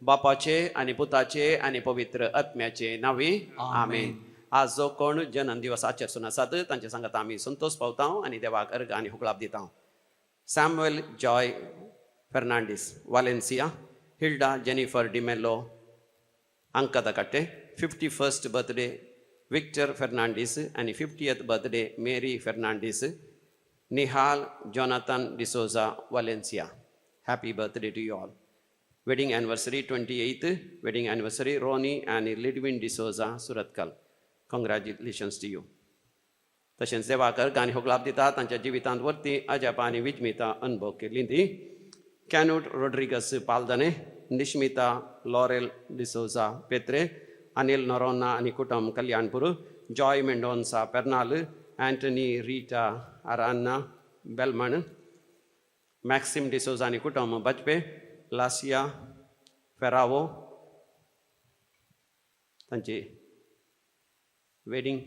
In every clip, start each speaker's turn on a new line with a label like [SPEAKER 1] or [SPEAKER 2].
[SPEAKER 1] बापाचे आनी पुताचे आनी पवित्र आत्म्याचे नांवी आमेन. आज जो कोण जनन दिवस आचरसून आसात तांचे सांगात आमी संतोष पावता आनी देवाक अर्घ आनी हुकळाप दिता. Samuel Joy Fernandes Valencia, Hilda Jennifer D'Mello Ankadakatte, 51st birthday Victor Fernandes आनी 50th birthday Mary Fernandes, Nihal Jonathan D'Souza Valencia. Happy birthday to you all. Wedding anniversary, 28th wedding anniversary, Ronnie आनी Lidwin D'Souza, Surathkal. Congratulations to you. तशेंच देवाक अर्घ आनी होगळाप दिता तांच्या जिवितांत वर्ती अजापां आनी विजमितां अनुभव केली ती कॅनूट रोड्रिगस पालदने, निश्मिता लॉरेल डिसोजा पेत्रे, अनिल नरोना आनी कुटुंब कल्याणपूर, जॉय मेंडोन्सा पेर्नाल, अँटनी रिटा आरान्ना बेलमण, मॅक्सिम डिसोजा आनी कुटुंब बजपे, लासिया फेरावो तांची वेडींग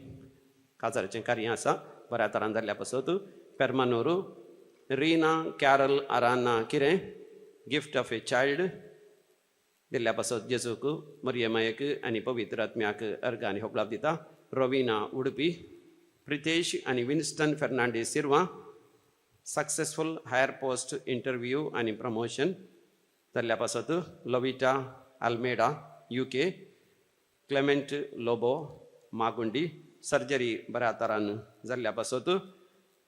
[SPEAKER 1] काजाराचें कार्य आसा बऱ्या तरान जाल्ल्या पासत पेरमानोरू, रीना कॅरल आराना किरें गिफ्ट ऑफ ए चायल्ड दिल्ल्या पासत जेजूक, मरियमायक आनी पवित्र आत्म्याक अर्घ आनी होगळाप दिता. रोविना उडपी, प्रितेश आनी Winston Fernandes Shirva, successful higher post interview आनी प्रमोशन जाल्ल्या पासत. Lovita Almeida UK, Clement Lobo Magundi, surgery बऱ्या तरान जाल्ल्या पासत.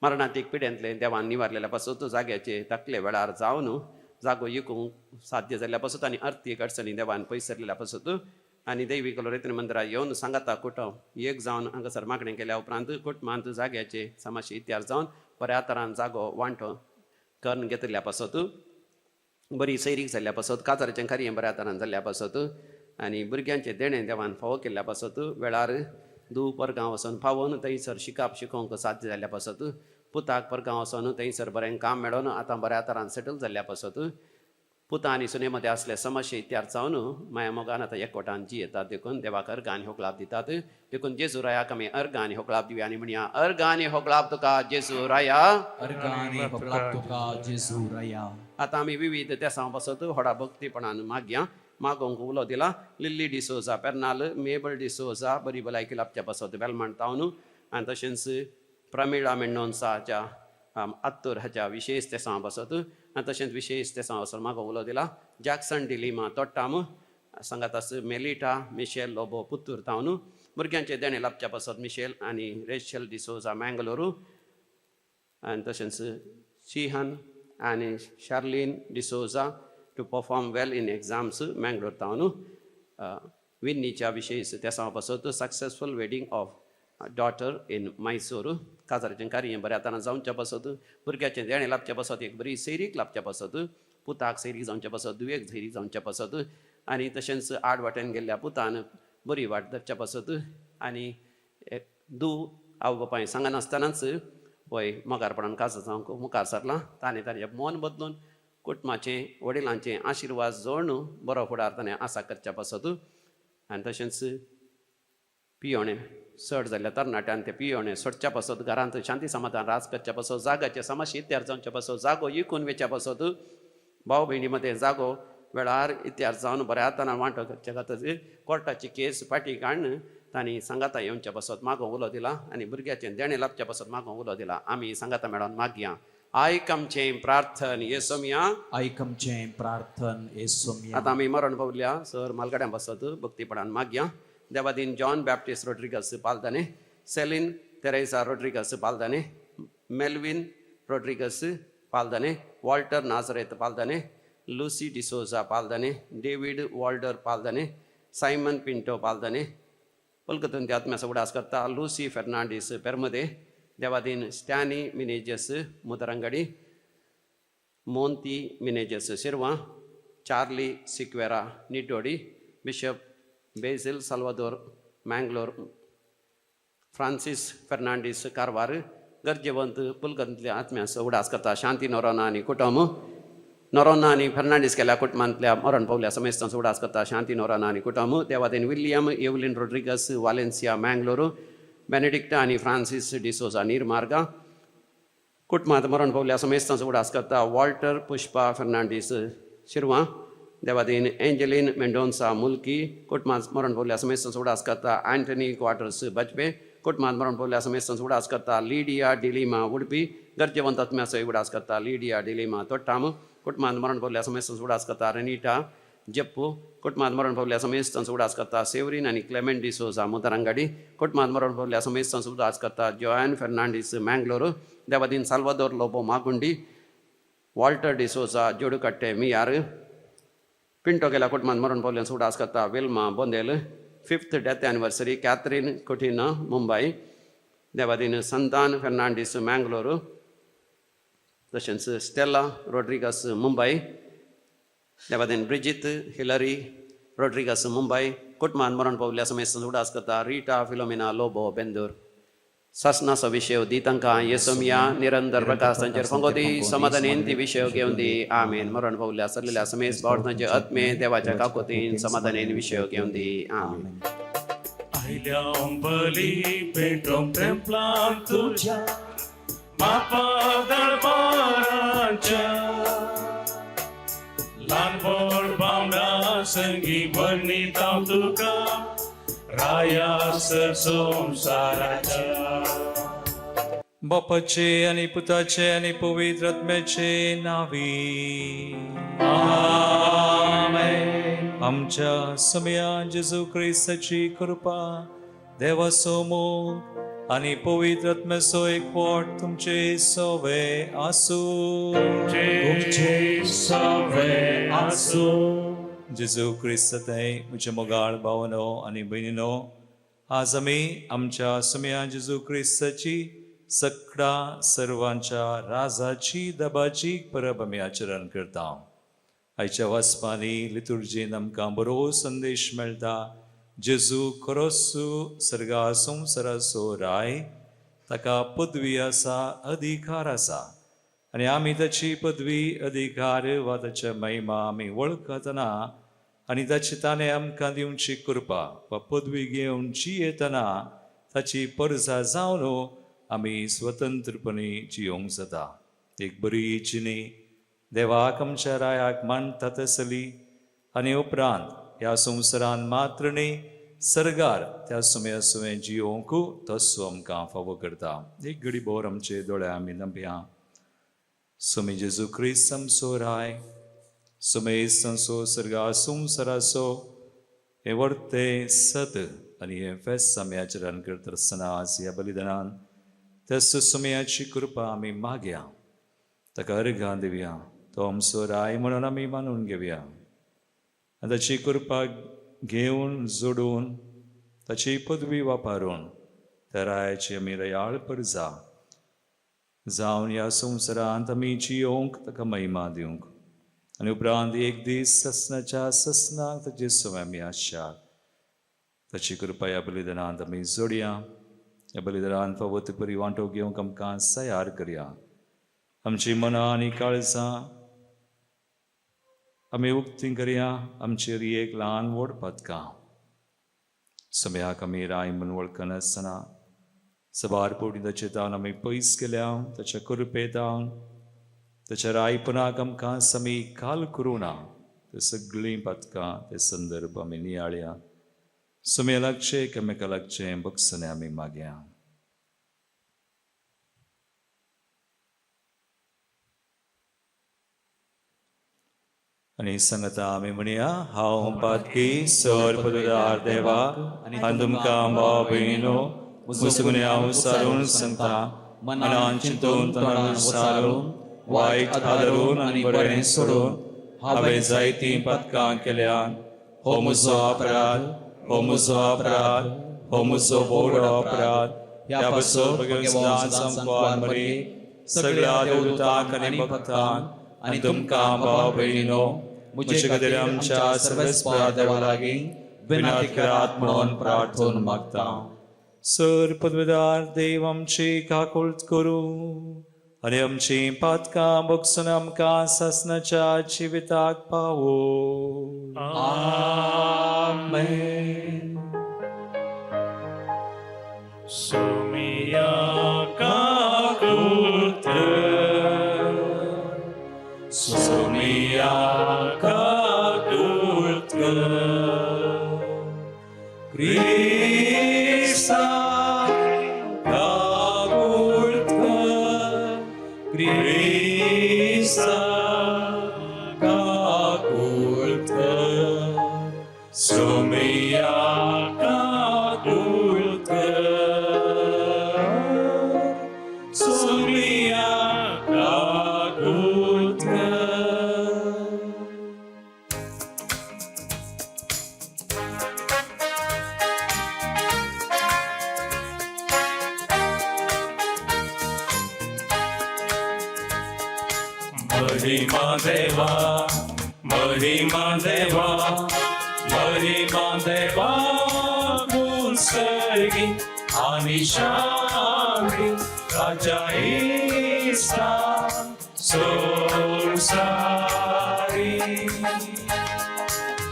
[SPEAKER 1] मरणातीक पिड्यांतले देवान निवारलेल्या पासत, जाग्याचे धाकले वेळार जावन जागो इकूंक साध्य जाल्ल्या पासत आनी अर्थीक अडचणी देवान पयस सरलेल्या पासत आनी दैवीक लोरेतन मंदिरात येवन सांगाता कुटुंब एक जावन हांगासर मागणें केल्या उपरांत कुटुंबांत जाग्याचे समाशी इतिहास जावन बऱ्या तरान जागो वांटो करून घेतिल्ल्या पासत, बरी सैरीक जाल्ल्या पासत, काजाराचें कार्य बऱ्या तरान जाल्ल्या पासत आनी भुरग्यांचें देणें देवान फावो केल्ल्या पासत, वेळार धूव परगांव वचोन पावोन थंयसर शिकप शिकोवंक साध्य जाल्ल्या पासत, पुताक परगांव वचोन थंयसर बरें काम मेळोन आतां बऱ्या तरान सेटल जाल्ल्या पासत, पुता आनी सुने मदें आसले समस्या इत्यार जावन माया मोगान आतां एकवटान जियेतात देखून देवाक अर्घ आनी होगळाप दितात. देखून जेजू रायाक आमी अर्घ आनी होगळाप दिवया आनी म्हणया, अर्घ आनी होगळाप तुका जेजू राया.
[SPEAKER 2] अर्घ आनी होगळाप तुका जेजू राया.
[SPEAKER 1] आतां आमी विविध तेसां पासत व्हडा भक्तीपणान मागया. मागोवंक उलो दिला लिल्ली डिसोजा पेर्नाल, मेबल डिसोजा बरी भलायकी लाबच्या पासत बेलमाण तावन आनी तशेंच प्रमिळा मेंडोन्साच्या अत्तूर हाच्या विशेश तेसां पासत. आनी तशेंच विशेश तेसां वचून मागोवंक उलो दिला जॅक्सन डिलिमा तोट्टाम, सांगात मेलिटा मिशेल लोबो पुत्तूर तावन. भुरग्यांचे देणें लाबच्या पासत मिशेल आनी रेशल डिसोजा मँगलोरू आनी तशेंच सिहन आनी Sharlene D'Souza to perform well in exams Mangalore तावन. विन्नीच्या विशेश तेसां पासत, successful wedding of daughter in Mysore, काजाराचें कार्य बऱ्या तरान जावच्या पासत, भुरग्याचें देणें लाबच्या पासत, एक बरी सैरीक लाबच्या पासत, पुताक सैरीक जावच्या पासत, धुवेक सैरीक जावच्या पासत आनी तशेंच आड वाटेन गेल्ल्या पुतान बरी वाट धरच्या पासत आनी एक धूव आवय बापाय सांगनासतनाच वय मोगारपणान काजार जावंक मुखार सरलां, ताणें ताणें मन बदलून कुटुंबाचें वडिलांचें आशिर्वाद जोडून बरो फुडार ताणें आसा करच्या पासत आनी तशेंच पियोणें चड जाल्ल्या तरणाट्यान ते पियोणें सोडच्या पासत, घरांत शांती समाधान राज करच्या पासत, जाग्याचे समस्या इत्यार जावच्या पासत, जागो इकून वेच्या पासत, भाव भयणी मदें जागो वेळार इत्यार जावन बऱ्या तरान वांटो करच्या खातीर कोर्टाची केस फाटीं काडून तांणी सांगाता येवच्या पासत मागोवंक उलो दिला आनी भुरग्याचें देणें लाबच्या पासत मागोवंक उलो दिला. आमी सांगाता मेळोन मागया. आयक आमचें प्रार्थन येसोमिया.
[SPEAKER 2] आयक आमचें प्रार्थन येसोमिया.
[SPEAKER 1] आतां आमी मरण पावल्या सर मालगड्यां पासत भक्तीपणान मागया. देवादीन जॉन बॅप्टिस्ट रोड्रिगस पालदाने, सेलीन तेरेसा रोड्रिगस पालदाने, मेल्विन रोड्रिगस पालदाने, वॉल्टर नाजरेत पालदाने, लुसी डिसोजा पालदाने, डेवीड वॉल्डर पालदाने, सायमन पिंटो पालदाने. कोलकत्यान आत्म्याचो उडास करता लुसी फेर्नांडीस पेरमदे. देवादीन Stany Menezes Mudarangadi, Monthi Menezes Shirva, Charlie Sequeira Niddodi, bishop Basil Salvador Mangalore, Francis Fernandes Karwar. गरजेवंत पुलगंतल्या आत्म्याचो उडास करता शांती नोरोना आनी कुटुंब. नोरोना आनी फेर्नांडीस केल्या कुटुंबांतल्या मरण पावल्या समेस्तांचो उडास करता शांती नोरोना आनी कुटुंब. देवादेन विल्यम एवलिन रोड्रिगस वालेन्सिया मँगलोरू, बेनेडिक्टा आनी फ्रांसीस डिसोजा नीरमार्गा. कुटुंबांत मरण पावल्या समेस्तांचो उडास करता वॉल्टर पुष्पा फेर्नांडीस शिरवा. देवादीन एंजलीन मेंडोन्सा मुल्की कुटुंबांत मरण पावल्या समेस्तांचो उडास करता अँटनी क्वार्टर्स बजपे कुटुंबांत मरण पावल्या समेस्तांचो उडास करता लिडिया डिलिमा उडपी गरजेवंत आत्म्याचो उडास करता लिडिया डिलिमा तोट्टाम कुटुंबांत मरण पावल्या समेस्तांचो उडास करता रेनिटा जप्पू कुटुंबांत मरण पावल्या समेस्तांचो उडास करता सेवरीन आनी क्लेमेंट डिसोजा मुदरांगाडी कुटुंबांत मरण पावल्या समेस्तांचो उडास करता जॉयन फेर्नांडीस मँगलोर देवादीन साल्वादोर लोबो मागुंडी वॉल्टर डिसोजा जोडुकट्टे मियार पिंटो गेल्या कुटुंबांत मरण पावल्यान उडास करता Wilma Bondel fifth death anniversary Catherine Coutinho Mumbai Devadin संतान फेर्नांडीस मँगलोर तशेंच स्टेला रोड्रिगस मुंबय देवादीन ब्रिजीत हिलरी रोड्रिगस मुंबय कुटुंबांत मरण पावल्या समेस्त उडास करता रिटा फिलोमिना लोबो बेंदूर सासनाचो विशय दी तांकां येसोमिया निरंतर प्रकाश तांचेर फंगोदी समाधानीन ती विशय घेवन दी आमेन. मरण पावल्या सरलेल्या समेस भावार्थांचे आत्मे देवाच्या काकोतीन समाधानीन विशय घेवन दी आमेन.
[SPEAKER 3] आयल्या बली पेटोवंक तेंपलान तुज्या बापा दरबाराच्या ल्हान व्हड भावंडा संगी वर्णिता तुका राया सर संवसाराच्या.
[SPEAKER 4] बापाचे आनी पुताचे आनी पवित्र आत्म्याचे नावी.
[SPEAKER 3] आमेन.
[SPEAKER 4] आमच्या समया जेजू क्रिस्ताची कृपा, देवाचो मोग आनी पवित्र आत्म्याचो एकवट तुमचे सवे आसूं.
[SPEAKER 3] तुमचे सवे आसूं.
[SPEAKER 4] जेजू क्रिस्तांत म्हज्या मोगाळ भावनो आनी भयणीनो, आज आमी आमच्या सुमया जेजू क्रिस्ताची सगळ्या सर्वांच्या राजाची दबाची परब आमी आचरण करता. आयच्या वाचपांनी लितुर्जीन आमकां बरो संदेश मेळटा. जेजू खरोसू सर्गा संवसाराचो राय, ताका पदवी आसा, अधिकार आसा आनी आमी ताची पदवी, अधिकार वा ताच्या महिमा आमी वळखतना आनी ताची ताणें आमकां दिवची कृपा वा पदवी घेवन जियेतना ताची परजा जावन आमी स्वतंत्रपणे जियोंक जाता. एक बरी जिणी देवाक आमच्या रायाक मानता तसली आनी उपरांत ह्या संवसारान मात्र न्ही सर्गार त्या सुम्या सुवें जियोंक तसो आमकां फावो करता. एक घडी भोर आमचे दोळे आमी नंबया. सुमी जेजू क्रिस्त आमचो राय, सुमेस आमचो सर्गा संवसाराचो हें वर्ते सत आनी हें फेस्त आमी आचरण करता आसतना आज ह्या बलिदानान त्या सुमयाची कृपा आमी मागया, ताका अर्घां दिवया, तो आमचो राय म्हणून आमी मानून घेवया आनी ताची कृपा घेवन जोडून ताची पदवी वापरून त्या रायाची आमी रयाळ परजा जावन ह्या संवसारांत आमी जियोंक ताका महिमा दिवंक आनी उपरांत एक दीस ससनाच्या ससनाक ताचे सवय आमी आसच्या ताची कृपा ह्या बलिदानांत आमी जोडया. ह्या बलिदानांत फावो ते परी वांटो घेवंक आमकां तयार करया. आमची मनां आनी काळजां आमी उक्ती करया. आमचेर एक ल्हान व्हड पदकां समयाक आमी राय म्हूण वळखनासतना सबार पवटी ताचे तावन आमी पयस केल्या. ताच्या कृपेतावन ताच्या रायपणाक आमकां समी काल करूं ना. ते सगळीं पदकां ते संदर्भ आमी नियाळया. सुमे लागचे एकामेका लागचे बक्षणे आमी मागया. आनी सांगता आमी म्हणया, हांव पातकी सर पदवीदार देवा आनी तुमकां भाव भयणीनो म्हजो गुन्यांव सारून सांगता, मनान चिंतून तोंडान सारून वायट आदरून आनी बरें सोडून हांवें जायतीं पदकां केल्यान. हो म्हजो अपराध, हो म्हजो अपराध, हो म्हजो व्हड अपराध. ह्या पासत भगवान सामकार मरी सगळ्या देवदूतांक आनी भक्तांक आनी तुमकां भाव भयणीनो म्हजे खातीर आमच्या सर्वेस्परा देवा लागीं विनंती करात म्हणून प्रार्थून मागता. सर पदवीदार देव आमची काकुळट करूं आनी आमची पातकां बगसून आमकां सासनाच्या जिविताक पावो.
[SPEAKER 3] आमेन. सुमिया काकुळट, सुमिया काकुळट, सोमया काकुळ कर, सोमया काकुळ कर. महिमा देवा, महिमा देवा, महिमा देवा, गुण आणि शांती राजा ईसा संसारी.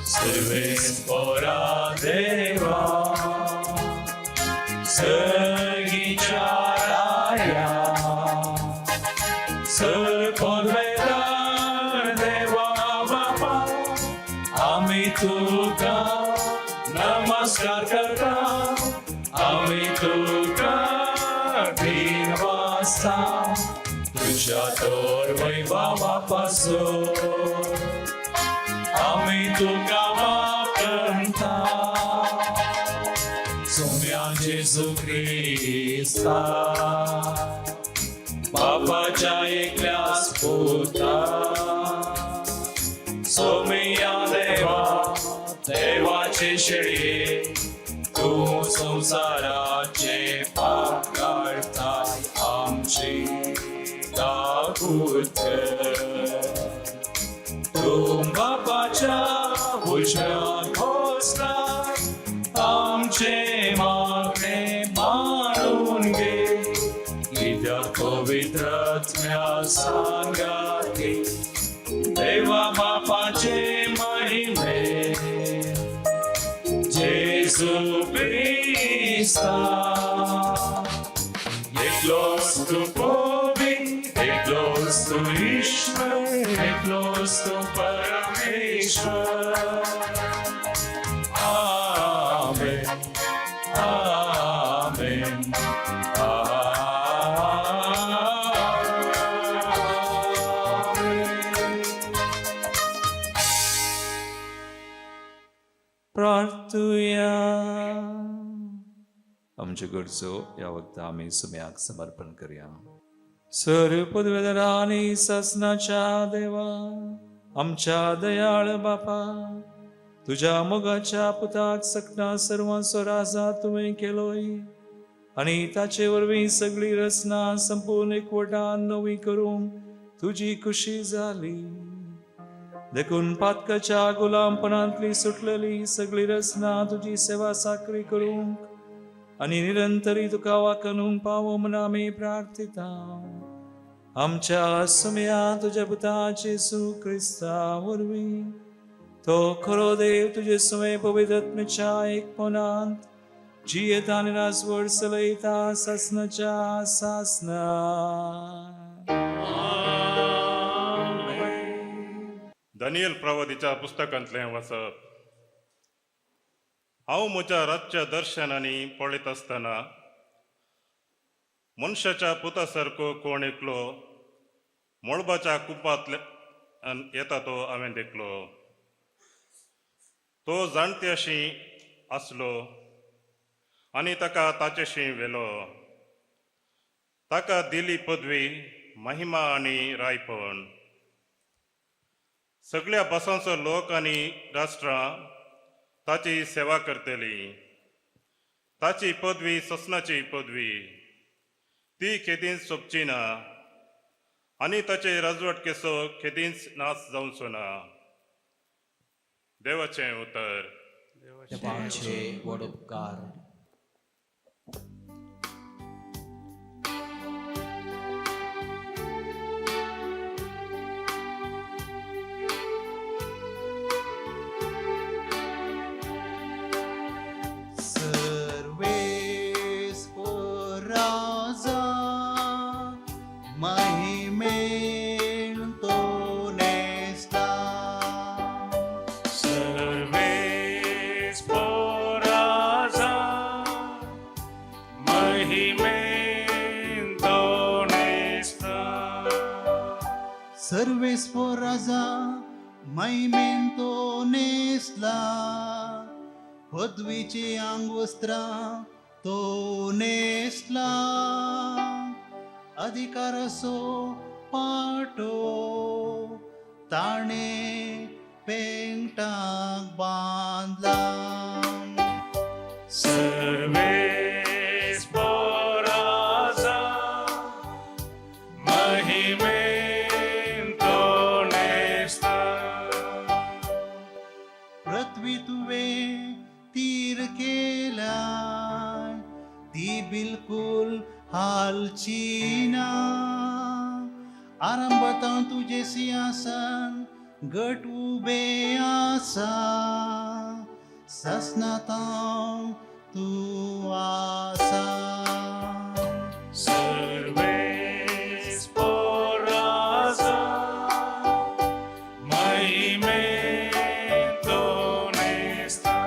[SPEAKER 3] सर्वेस्पोरा देवा, सर्गीच्या राया, सर्वपदवेदार देवा बापा, आम्ही तुका नमस्कार करता, आम्ही तुका वाजता, तुझ्या तोर वैभवापासून आम्ही तुका वापरता. सोम्या जेजू क्रिस्ता, बापाच्या एकल्याच पुता, सोमया देवा, देवाचे शेळये, तू संसाराचे पाप काढताय, आमची काकूळ कर. तू बापाच्या उजव्या खोसलाय, आमचे मागणे मानून घे, कित्याक पवित्र आत्म्या सांगाती, देवा बापाचे महिमे, जेजू क्रिस्ता. एकलोच तू पवित्र, एकलोच तू ईश्वर, एकलोच तू परमेश्वर. आमेन, आमेन, आमेन.
[SPEAKER 4] प्रार्थुया. आमच्यो गरजो ह्या वखदां आमी सुम्याक समर्पण करया. सर पदवेदार आनी सासनाच्या देवा, आमच्या दयाळ बापा, तुज्या मोगाच्या पुताक सकना सर्वांचो राजा तुवें केलोय आनी ताचे वरवीं सगळी रचना संपूर्ण एकवटान नवी करूंक तुजी खुशी जाली. देखून पातकाच्या गुलामपणांतली सुटलेली सगळी रचना तुजी सेवा साकरी करूंक आनी निरंतरी तुका वाकनूंक पावो म्हूण आमी प्रार्थिता, आमच्या सुमया तुज्या पुता जेजू क्रिस्ता वरवीं. तो खरो देव, तुजे सुमे पवित्र आत्म्याच्या एकपणांत जियेता आनी राजवट चलयता सासनाच्या सासना.
[SPEAKER 5] दानियल प्रवादीच्या पुस्तकांतलें वाचप. हांव म्हज्या रातच्या दर्शनांनी पळयत आसतना मनशाच्या पुता सारको कोण एकलो मळबाच्या कुपांतल्यान येता तो हांवें देखलो. तो जाणट्याशी आसलो आनी ताका ताचेशी व्हेलो. ताका दिली पदवी, महिमा आनी रायपण. सगळ्या भासांचो लोक आनी राष्ट्रां ताची सेवा करतली. ताची पदवी ससनाची पदवी, ती केदींच सोंपची ना आनी ताचे राजवटकेचो केदींच नाश जावचो ना. देवाचें उतर.
[SPEAKER 2] देवाचे व्हड उपकार.
[SPEAKER 6] सर्वेस्पोर राजा, महिमेन तो नेसला.
[SPEAKER 3] सर्वेस्पोर राजा, महिमेन तो नेसला.
[SPEAKER 6] सर्वेस्पोर राजा, महिमेन तो नेसला. पदवीची आंगवस्त्रां तो नेसला अधिकाराचो पाटो ताणें पेंगटाक बांदला.
[SPEAKER 3] सर्वेस्पोराजा महिमेन तो न्हेसता.
[SPEAKER 6] पृथ्वी तुवें तीर केलाय ती बिलकुल हालची ना. आरंभांत तुजें सिंहासन घट उबें आसा ससनातां तूं आसा.
[SPEAKER 3] सर्वेस्पोराजा महिमेन तो न्हेसता.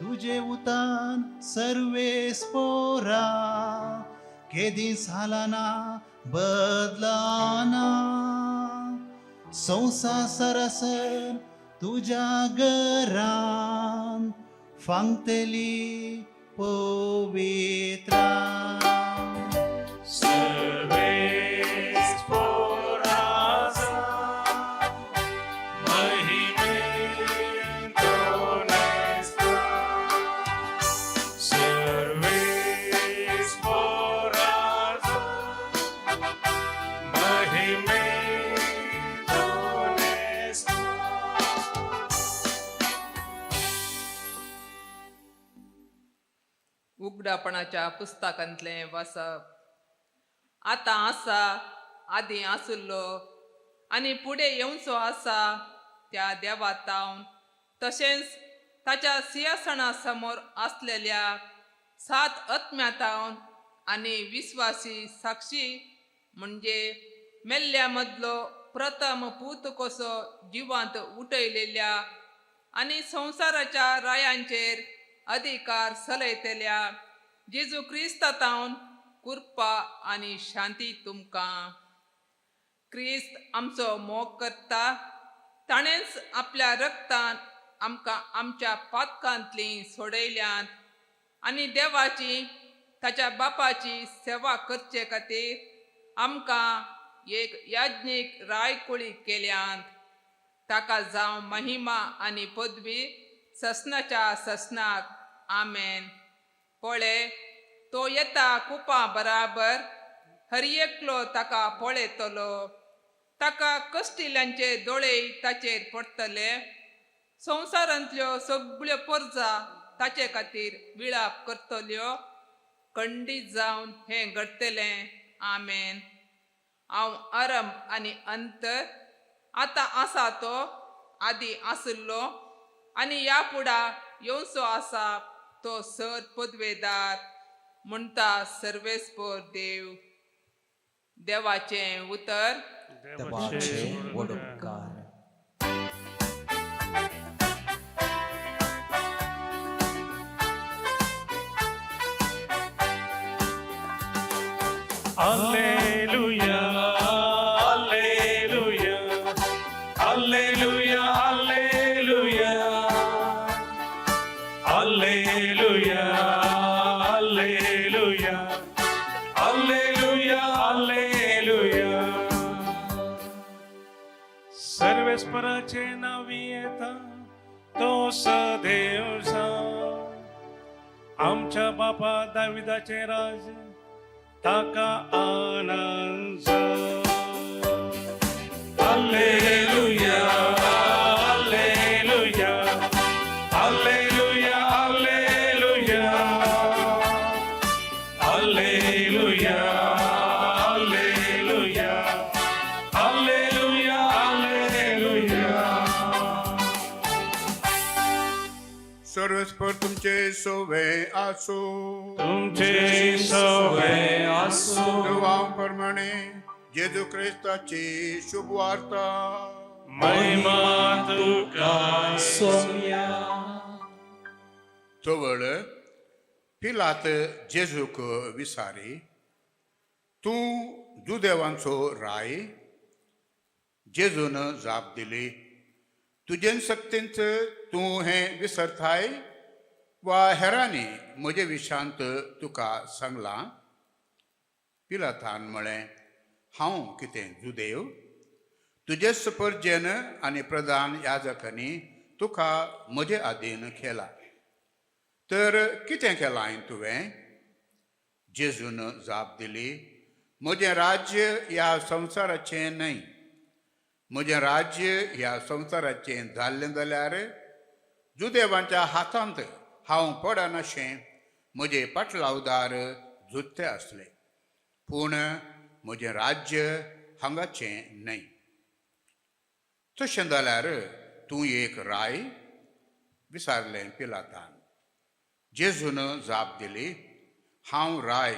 [SPEAKER 6] तुजे उतान सर्वेस्पोरा केदींच हालना बदलाना. संवसार सरासर तुज्या घरान फांगतली पवित्रा.
[SPEAKER 3] सर्वेस्पोराजा महिमेन तो न्हेसता. सर्वेस्पोराजा महिमेन तो न्हेसता.
[SPEAKER 7] उगडापणाच्या पुस्तकांतलें वाचप. आतां आसा, आदीं आसुल्लो आनी फुडें येवचो आसा त्या देवा तावन, तशेंच ताच्या सिंहासना समोर आसलेल्या सात आत्म्या तावन आनी विस्वासी साक्षी म्हणजे मेल्ल्या मदलो प्रथम पूत कसो जिवांत उठयलेल्या आनी संवसाराच्या रायांचेर अधिकार चलयतल्या जेजू क्रिस्ता तावन कृपा आनी शांती तुमकां. क्रिस्त आमचो मोग करता. ताणेंच आपल्या रक्तान आमकां आमच्या पातकांतलीं सोडयल्यांत आनी देवाची ताच्या बापाची सेवा करचे खातीर आमकां एक याज्ञीक रायकुळी केल्यांत. ताका जावं महिमा आनी पदवी ससनाच्या ससनाक. आमेन. पळय, तो येता कुपां बराबर. हर एकलो ताका पळयतलो. ताका कश्टिल्यांचे दोळे ताचेर पडटले. संवसारांतल्यो सगळ्यो परजा ताचे खातीर विळाप करतल्यो. खंडीत जावन हें घडटलें. आमेन. हांव आरंभ आनी अंत, आतां आसा तो, आदीं आशिल्लो आनी ह्या फुडा येवचो आसा तो सर पदवेदार, म्हणटा सर्वेस्पोर देव. देवाचें उतर.
[SPEAKER 2] देवाचे व्हड उपकार.
[SPEAKER 3] Alleluia, Alleluia, Alleluia, Alleluia, Alleluia, Alleluia, Alleluia, Alleluia. सर्वेस्पराचे नावी येता तो सदैव जावं. आमच्या बापा दाविदाचे राज ताका आनंद जावं. Alleluia, Alleluia, Alleluia, Alleluia, Alleluia, Alleluia, Alleluia, Alleluia.
[SPEAKER 8] सर्वेस्पर तुमचे सोवे आसूं.
[SPEAKER 3] तुमचे सवे आसूं.
[SPEAKER 8] देवा प्रमाणे जेजू क्रिस्ताची शुभ वार्ता.
[SPEAKER 3] महिमा तुका.
[SPEAKER 2] सोम्या.
[SPEAKER 8] तवळ पिलात जेजूक विसारी, तूं जुदेवांचो राय? जेजून जाप दिली, तुजेन सक्तींत तूं हें विसरताय वा हेरांनी म्हजे विशांत तुका सांगलां? पिलातान म्हळें, हांव कितें जुदेव? तुजेच परजेन आनी प्रधान याजकांनी तुका म्हजे आदीन केला, तर कितें केलां हांवें तुवें? जेजून जाप दिली, म्हजें राज्य ह्या संवसाराचें न्हय. म्हजें राज्य ह्या संवसाराचें जाल्लें जाल्यार जुदेवांच्या हातांत हांव पडनाशें म्हजे पाटलावदार झुजते आसले, पूण म्हजें राज्य हांगाचें न्हय. तशें जाल्यार तूं एक राय? विचारलें पिलातान. जेजून जाप दिली, हांव राय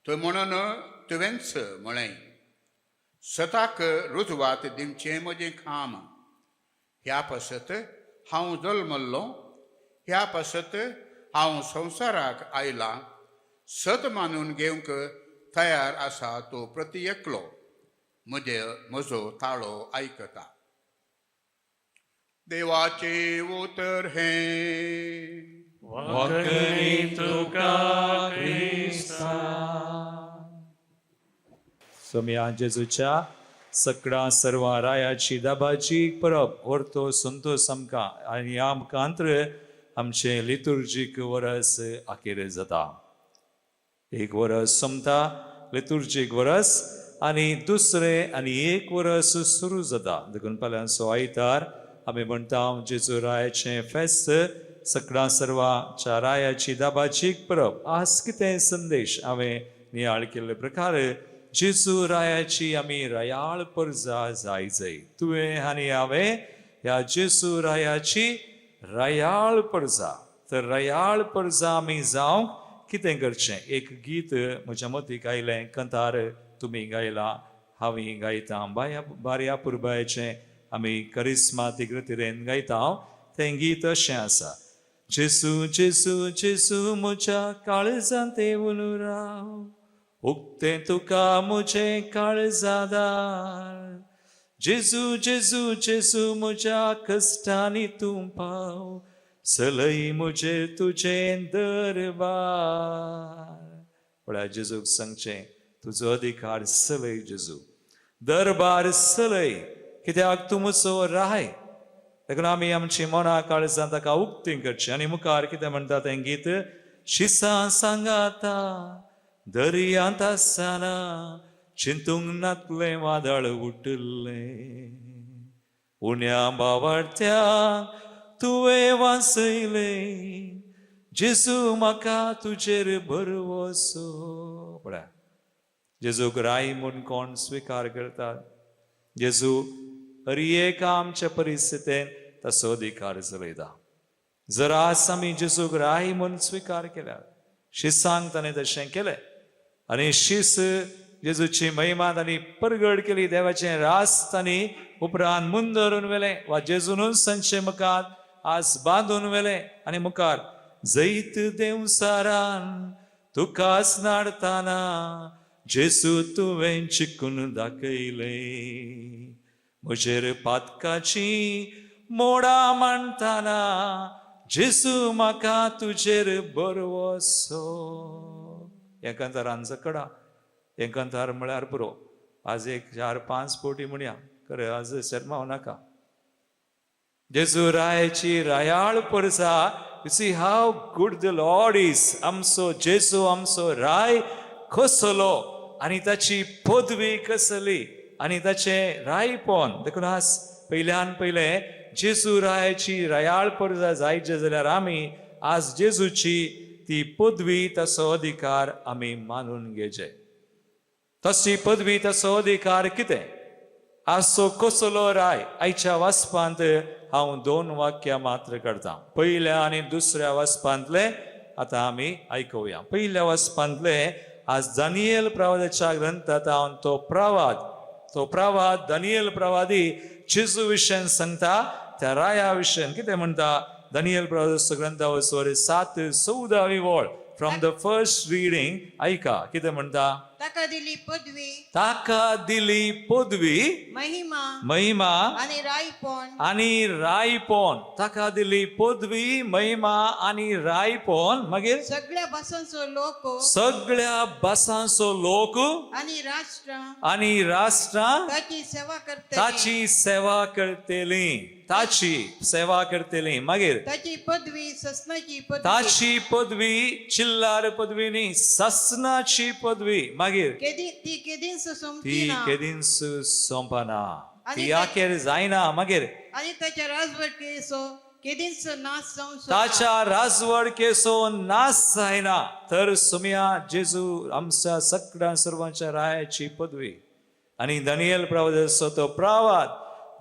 [SPEAKER 8] थंय म्हणून तुवेंच म्हळें. सताक रुजवात दिवचें म्हजें काम. ह्या पासत हांव जल्मल्लो, ह्या पासत हांव संवसाराक आयलां. सत मानून घेवंक तयार आसा तो प्रती एकलो म्हजे म्हजो ताळो आयकता. देवाचें उतर हें.
[SPEAKER 3] वाकरी तुका क्रिस्ता.
[SPEAKER 4] सोमया जेजूच्या सगळ्या सर्व रायाची दाबाची परब व्हरतो संतोष आमकां आनी ह्या मुखांत्र आमचें लितुर्जीक वरस अखेर जाता. एक वरस सोंपता लितुर्जीक वरस आनी दुसरें आनी एक वरस सुरू जाता. देखून फाल्यांचो आयतार आमी म्हणटा जेजू रायाचें फेस्त, सगळ्या सर्वाच्या रायाची दाबाची परब. आज कितें संदेश हांवें नियाळ केल्ले प्रकार जेजू रायाची आमी रायाळ परजा जाय जाय. तुवें आनी हांवें ह्या जेजू रायाची रायाळ परजा, तर रायाळ परजा आमी जावंक कितें करचें? एक गीत म्हज्या मतीक आयलें, कंतार तुमी गायला, हांवें गायता, बाया बारया पुरबायेचें आमी करिस्मातीक रितीन गायता. तें गीत अशें आसा, जेसू जेसू जेसू म्हज्या काळजांत येवन राव, उक्तें तुका म्हजें काळजादार. जेजू जेजू जेजू म्हज्या कश्टांनी तूं पाव, सलय म्हजेर तुजें दरबार. पळया जेजूक सांगचें, तुजो अधिकार सलय जेजू, दरबार सलय, कित्याक तूं म्हजो राय. देखून आमी आमची मना काळजां ताका उक्ती करची. आनी मुखार कितें म्हणटा तें गीत, शिसां सांगाता दर्यांत आसतना चिंतूंक नातलें वादळ उठलें, उण्या बावडत्या तुवें वाचयलें, जेजू म्हाका तुजेर भरवसो. पळया जेजूक राय म्हूण कोण स्विकार करतात? जेजू हर एक आमच्या परिस्थितीन तसो अधिकार चलयता. जर आज आमी जेजूक राय म्हूण स्विकार केल्यार, शिसांक ताणें तशें केलें आनी शीस जेजूची महिमा तांणी परगट केली, देवाचें रास तांणी उपरांत मुंदरून व्हेलें वा जेजूनूच तांचे मुखार आज बांदून व्हेलें. आनी मुखार जैत देंवसारान तुकाच नाडताना जेजू तुवें चिकून दाखयलें, म्हजेर पातकाची मोडा मांडताना जेजू म्हाका तुजेर बरवसो. हें कांतारान कडा, हें कांतार म्हळ्यार पुरो. आज एक 4-5 फावटी म्हणया, खरें आज शर्माव नाका. जेजू रायाची रायाळ परसा. You see how good the Lord is. आमचो जेजू आमचो राय कसलो आनी ताची पदवी कसली आनी ताचें रायपण. देखून आज पयल्यान पयलें जेजू रायाची रायाळ परजा जायचे जाल्यार आमी आज जेजूची ती पदवी ताचो अधिकार आमी मानून घेवचे. तशी पदवी ताचो अधिकार कितें? आज तो कसलो राय? आयच्या वाचपांत हांव 2 वाक्यां मात्र करता. पयल्या आनी दुसऱ्या वाचपांतले आतां आमी आयकुया. पयल्या वाचपांतले आज दानियल प्रवादाच्या ग्रंथांत हांव तो प्रवाद दानियल प्रवादी जेजू विशयान सांगता, त्या राया विशयान कितें म्हणटा? दानियल प्रवादाचो ग्रंथ वचवर 7-14 वळ, फ्रॉम the first reading आयका कितें म्हणटा.
[SPEAKER 9] ताका दिली पदवी,
[SPEAKER 4] ताका दिली पदवी,
[SPEAKER 9] महिमा
[SPEAKER 4] महिमा
[SPEAKER 9] आनी रायपण
[SPEAKER 4] आनी रायपण. ताका दिली पदवी, महिमा आनी रायपण. मागीर
[SPEAKER 9] सगळ्या भासांचो लोक
[SPEAKER 4] सगळ्या भासांचो लोक
[SPEAKER 9] आनी राष्ट्रां
[SPEAKER 4] आनी राष्ट्रां
[SPEAKER 9] ताची सेवा करतली.
[SPEAKER 4] ताची सेवा करतली, ताची सेवा करतली. मागीर
[SPEAKER 9] ताची पदवी ससनाची पदवी,
[SPEAKER 4] ताची पदवी चिल्लार पदवी न्ही, ससनाची पदवी. मागीर
[SPEAKER 9] केदी ती केदींच सोंपची
[SPEAKER 4] ती
[SPEAKER 9] ना
[SPEAKER 4] केदींच सोंपना,
[SPEAKER 9] आनी
[SPEAKER 4] ती अखेर जायना. मागीर
[SPEAKER 9] आनी ताच्या राजवटकेचो केदींच नाश जावचो ना.
[SPEAKER 4] ताच्या राजवडकेचो नाश जायना. तर सुमया जेजू आमच्या सगळ्या सर्वांच्या रायाची पदवी आनी दानियल प्रवादाचो तो प्रवाद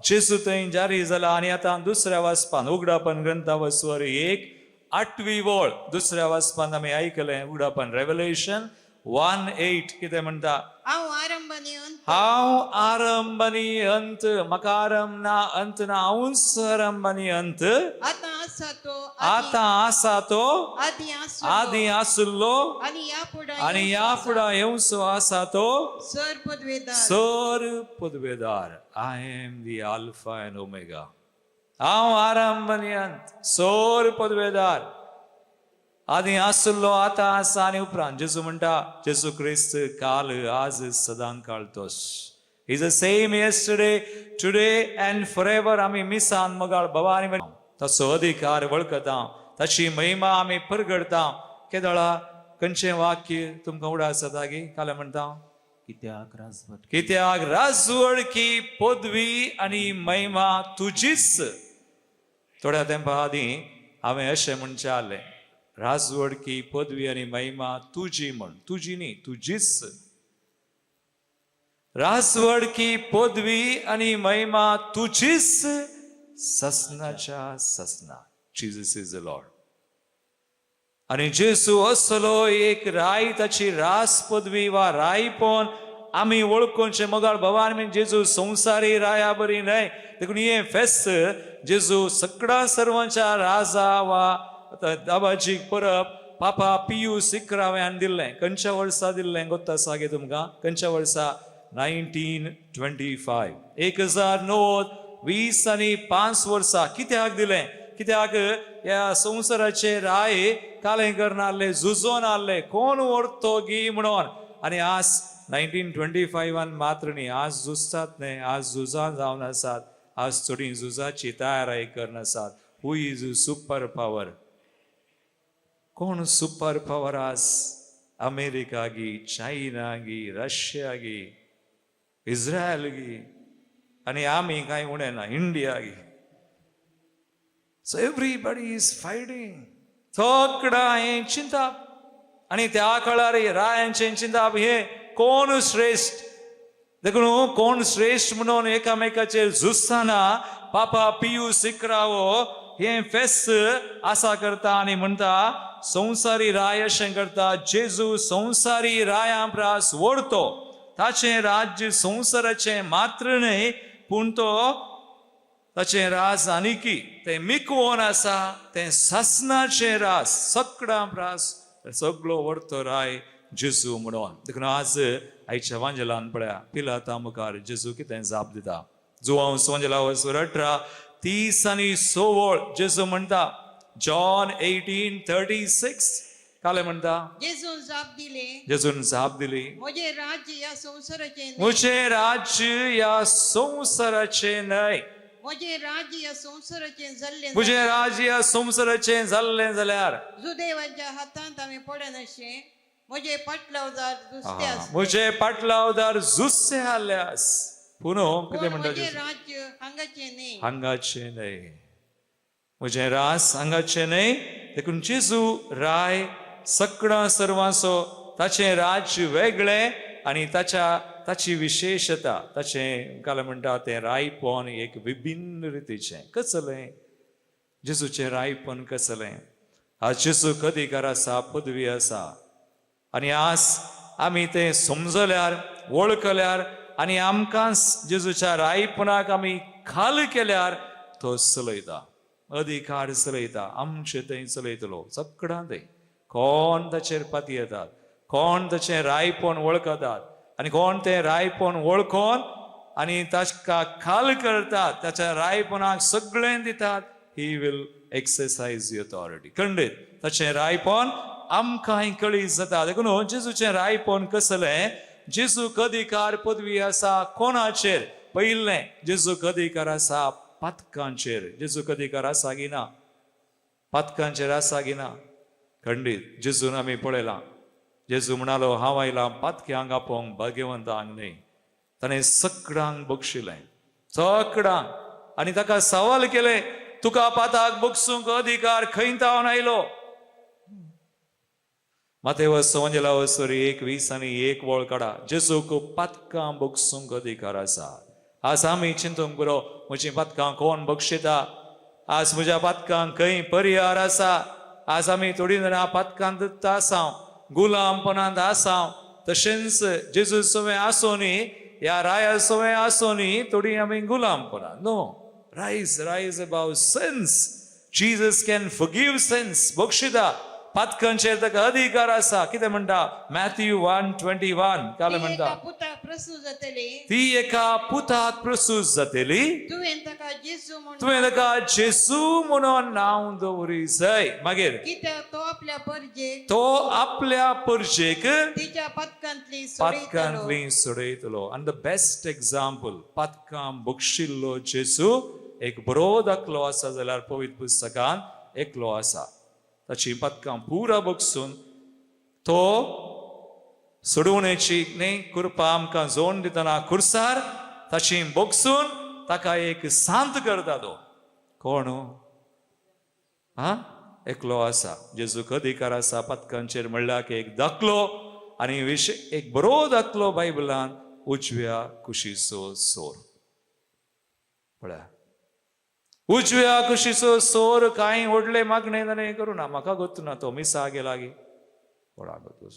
[SPEAKER 4] जेजू थंय जारी जाला. आनी आतां दुसऱ्या वाचपान उगडापन ग्रंथा वसवर 1 8वी वळ दुसऱ्या वाचपान आमी आयकलें. उगडापन रेवलेशन 1:8 कितें म्हणटा?
[SPEAKER 9] हांव आरंभ आनी अंत,
[SPEAKER 4] हांव आरंभ आनी अंत, म्हाका आरंभ ना अंत ना, हांवूच आरंभ आनी अंत.
[SPEAKER 9] आतां आसा तो,
[SPEAKER 4] आतां आसा तो,
[SPEAKER 9] आदी आसलो,
[SPEAKER 4] आदी आसलो
[SPEAKER 9] आनी ह्या फुडें
[SPEAKER 4] आनी ह्या फुडें येवचो आसा तो
[SPEAKER 9] सर पदवेदार.
[SPEAKER 4] सर पदवेदार. I am the alpha and omega. हांव आरंभ आनी अंत, सर पदवेदार. आदी आसलो, आतां आसा आनी उपरांत. जेजू म्हणटा, जेजू क्रिस्त काल आज सदां काळ तोच. Is the same yesterday, today and forever. आमी मिसान मोगाळ बाबा आनी ताचो अधिकार वळखता, ताची महिमा आमी परगडता. केदळा खंयचें वाक्य तुमकां उडास जाता गी काल म्हणटा?
[SPEAKER 2] कित्याक राजवट
[SPEAKER 4] कित्याक राजवडकी पदवी आनी महिमा तुजीच. थोड्या तेंपा आदीं हांवें अशें म्हणचें आहलें, राजवडकी पदवी आनी महिमा तुजी म्हण, तुजी न्ही तुजीच. राजवडकी पदवी आनी महिमा तुजीच ससनाच्या ससना. Jesus is the Lord. आनी जेजू असलो एक राय, ताची रास पदवी वा रायपण आमी वळखूनचें मोगाळ भवान. आनी जेजू संवसारी राया बरी न्हय, देखून हें फेस्त जेजू सगळ्या सर्वांच्या राजा वा दाबाजीक परब पापा पियूस इकराव्यान दिल्लें. खंयच्या वर्सा दिल्लें गोत्ता आसा गे तुमकां? खंयच्या वर्सा? 1925, 1925 वर्सा. कित्याक दिलें? कित्याक ह्या संवसाराचे राय कालें करना आहले, झुजोन आहले, कोण व्हरतो गी म्हणून. आनी आज 1925 मात्र न्ही, आज झुजतात न्हय, आज झुजां जावन आसात, आज थोडी झुजाची तयारी करून आसात. Who is super power? कोण सुपर पावर आज? अमेरिका गी, चायना गी, रशिया गी, इस्रायल गी, आनी आमी कांय उणें ना, India gi. So everybody is fighting. सगळां हें चिंताप आनी त्या काळार रायांचें चिंताप हें कोण श्रेश्ठ. देखून कोण श्रेश्ठ म्हणून एकामेकाचेर झुजतना पापा पियूस इकरावो हें फेस्त आसा करता आनी म्हणटा संवसारी राय अशें करता. जेजू संवसारी रायां प्रास व्हरतो, ताचें राज्य संवसाराचें मात्र न्हय, पूण तो ताचें राज आनिकी तें मिकवोन आसा, तें सासनाचें राज, सगळ्यां प्रास सगळो व्हरतो राय जेजू म्हणून. देखून आज आयच्या वांजेलान पळया पिलाता मुखार जेजू कितें जाप दिता. जुवांव वांजेला 18:36 जेजू म्हणटा, जॉन 18:36 काले म्हणटा,
[SPEAKER 9] जेजून जाप दिली,
[SPEAKER 4] जेजून जाप दिली,
[SPEAKER 9] म्हजें राज्य ह्या संवसाराचें न्हय.
[SPEAKER 4] म्हजें राज्य ह्या संवसाराचें न्हय.
[SPEAKER 9] म्हजें राज्य ह्या संवसाराचें जाल्लें
[SPEAKER 4] म्हजें राज्य ह्या संवसाराचें जाल्लें जाल्यार
[SPEAKER 9] जुदेवांच्या हातांत आमी पडनाशें म्हजे पाटलावदार दुसते आसले.
[SPEAKER 4] म्हजे पाटलावदार झुजचे आहल्यास. पूण कितें
[SPEAKER 9] पूण
[SPEAKER 4] म्हणटा?
[SPEAKER 9] म्हजें राज्य हांगाचें न्हय.
[SPEAKER 4] हांगाचें न्हय, म्हजें रास हांगाचें न्हय. देखून जेजू राय सगळ्या सर्वांचो, ताचें राज्य वेगळें आनी ताच्या ताची विशेशता ताचें काल म्हणटा तें रायपण एक विभिन्न रितीचें. कसलें जेजूचें रायपण? कसलें? आज जेजूक अधिकार आसा, पदवी आसा, आनी आज आमी तें समजल्यार, वळखल्यार आनी आमकां जेजूच्या रायपणाक आमी खाल केल्यार तो चलयता, अधिकार चलयता, आमचे थंय चलयतलो, सगळ्यां थंय. कोण ताचेर पाती येतात, कोण ताचें रायपण वळखतात आनी कोण तें रायपण वळखोन आनी ताका खाल करतात, ताच्या रायपणाक सगळें दितात, he will exercise the authority. खंडीत ताचें रायपण आमकांय कळी जाता. देखून जेजूचें रायपण कसलें? जेजूक अधिकार पदवी आसा कोणाचेर? पयलें जेजूक अधिकार आसा पातकांचेर. जेजूक अधिकार आसा की ना? पातकांचेर आसा की ना? खंडीत जेजून आमी पळयलां, जेजू म्हणालो हांव आयलां पातक्यांक आपोवंक, भाग्यवंतांक न्हय. ताणें सगळ्यांक बक्षिलें, सगळ्यांक. आनी ताका सवाल केलें, तुका पाताक बक्षूंक अधिकार खंय तावन आयलो? मातेवस वंजेला 1:20 आनी 1 वळ काडा. जेजूक पातकां बक्षूंक अधिकार आसा. आज आमी चिंतूंक बरो, म्हजीं पातकां कोण बक्षिता? आज म्हज्या पातकांक खंय परिहार आसा? आज आमी थोडीं जाणां पातकांत आसाव, गुलामपणांत आसाव. तशेंच जेजू सवें आसूं न्ही, ह्या राया सवें आसूं न्ही, थोडीं आमी गुलामपणां. No, rise, rise above sins. Jesus can forgive sins. बक्षिता पातकांचेर ताका अधिकार आसा. कितें म्हणटा? मॅथ्यू 1:21 काल
[SPEAKER 9] ती
[SPEAKER 4] म्हणटा,
[SPEAKER 9] एका पुताक प्रसूत जातली,
[SPEAKER 4] ती एका पुताक प्रसूत जातली,
[SPEAKER 9] तुवें ताका जेजू म्हूण,
[SPEAKER 4] तुवें ताका जेजू म्हणून नांव दवरी जाय. मागीर
[SPEAKER 9] कित्याक तो आपल्या परजेक,
[SPEAKER 4] तो आपल्या परजेक
[SPEAKER 9] तिच्या पातकांतली सोडयतलो.
[SPEAKER 4] पातकांतली सोडयतलो. आनी the best example पातकां बक्षिल्लो जेजू एक बरो दाखलो आसा जाल्यार पवित्र पुस्तकान एकलो आसा. ताची पातकां पुरा बक्षून तो सोडवण्याची न्ही कृपा आमकां जोड दितना खुर्सार ताची बक्षून ताका एक शांत करता. तो कोण? हा, एकलो आसा. जेजूक अधिकार आसा पातकांचेर म्हणल्यार एक दाखलो आनी विशय एक बरो दाखलो बायबलान उजव्या कुशीचो सोर. पळया, उजव्या कुशीचो सोर कांय व्हडलें मागणें ताणें करूं ना. म्हाका गोत्तू ना तो मिसा गेला गी कोणा गोतू.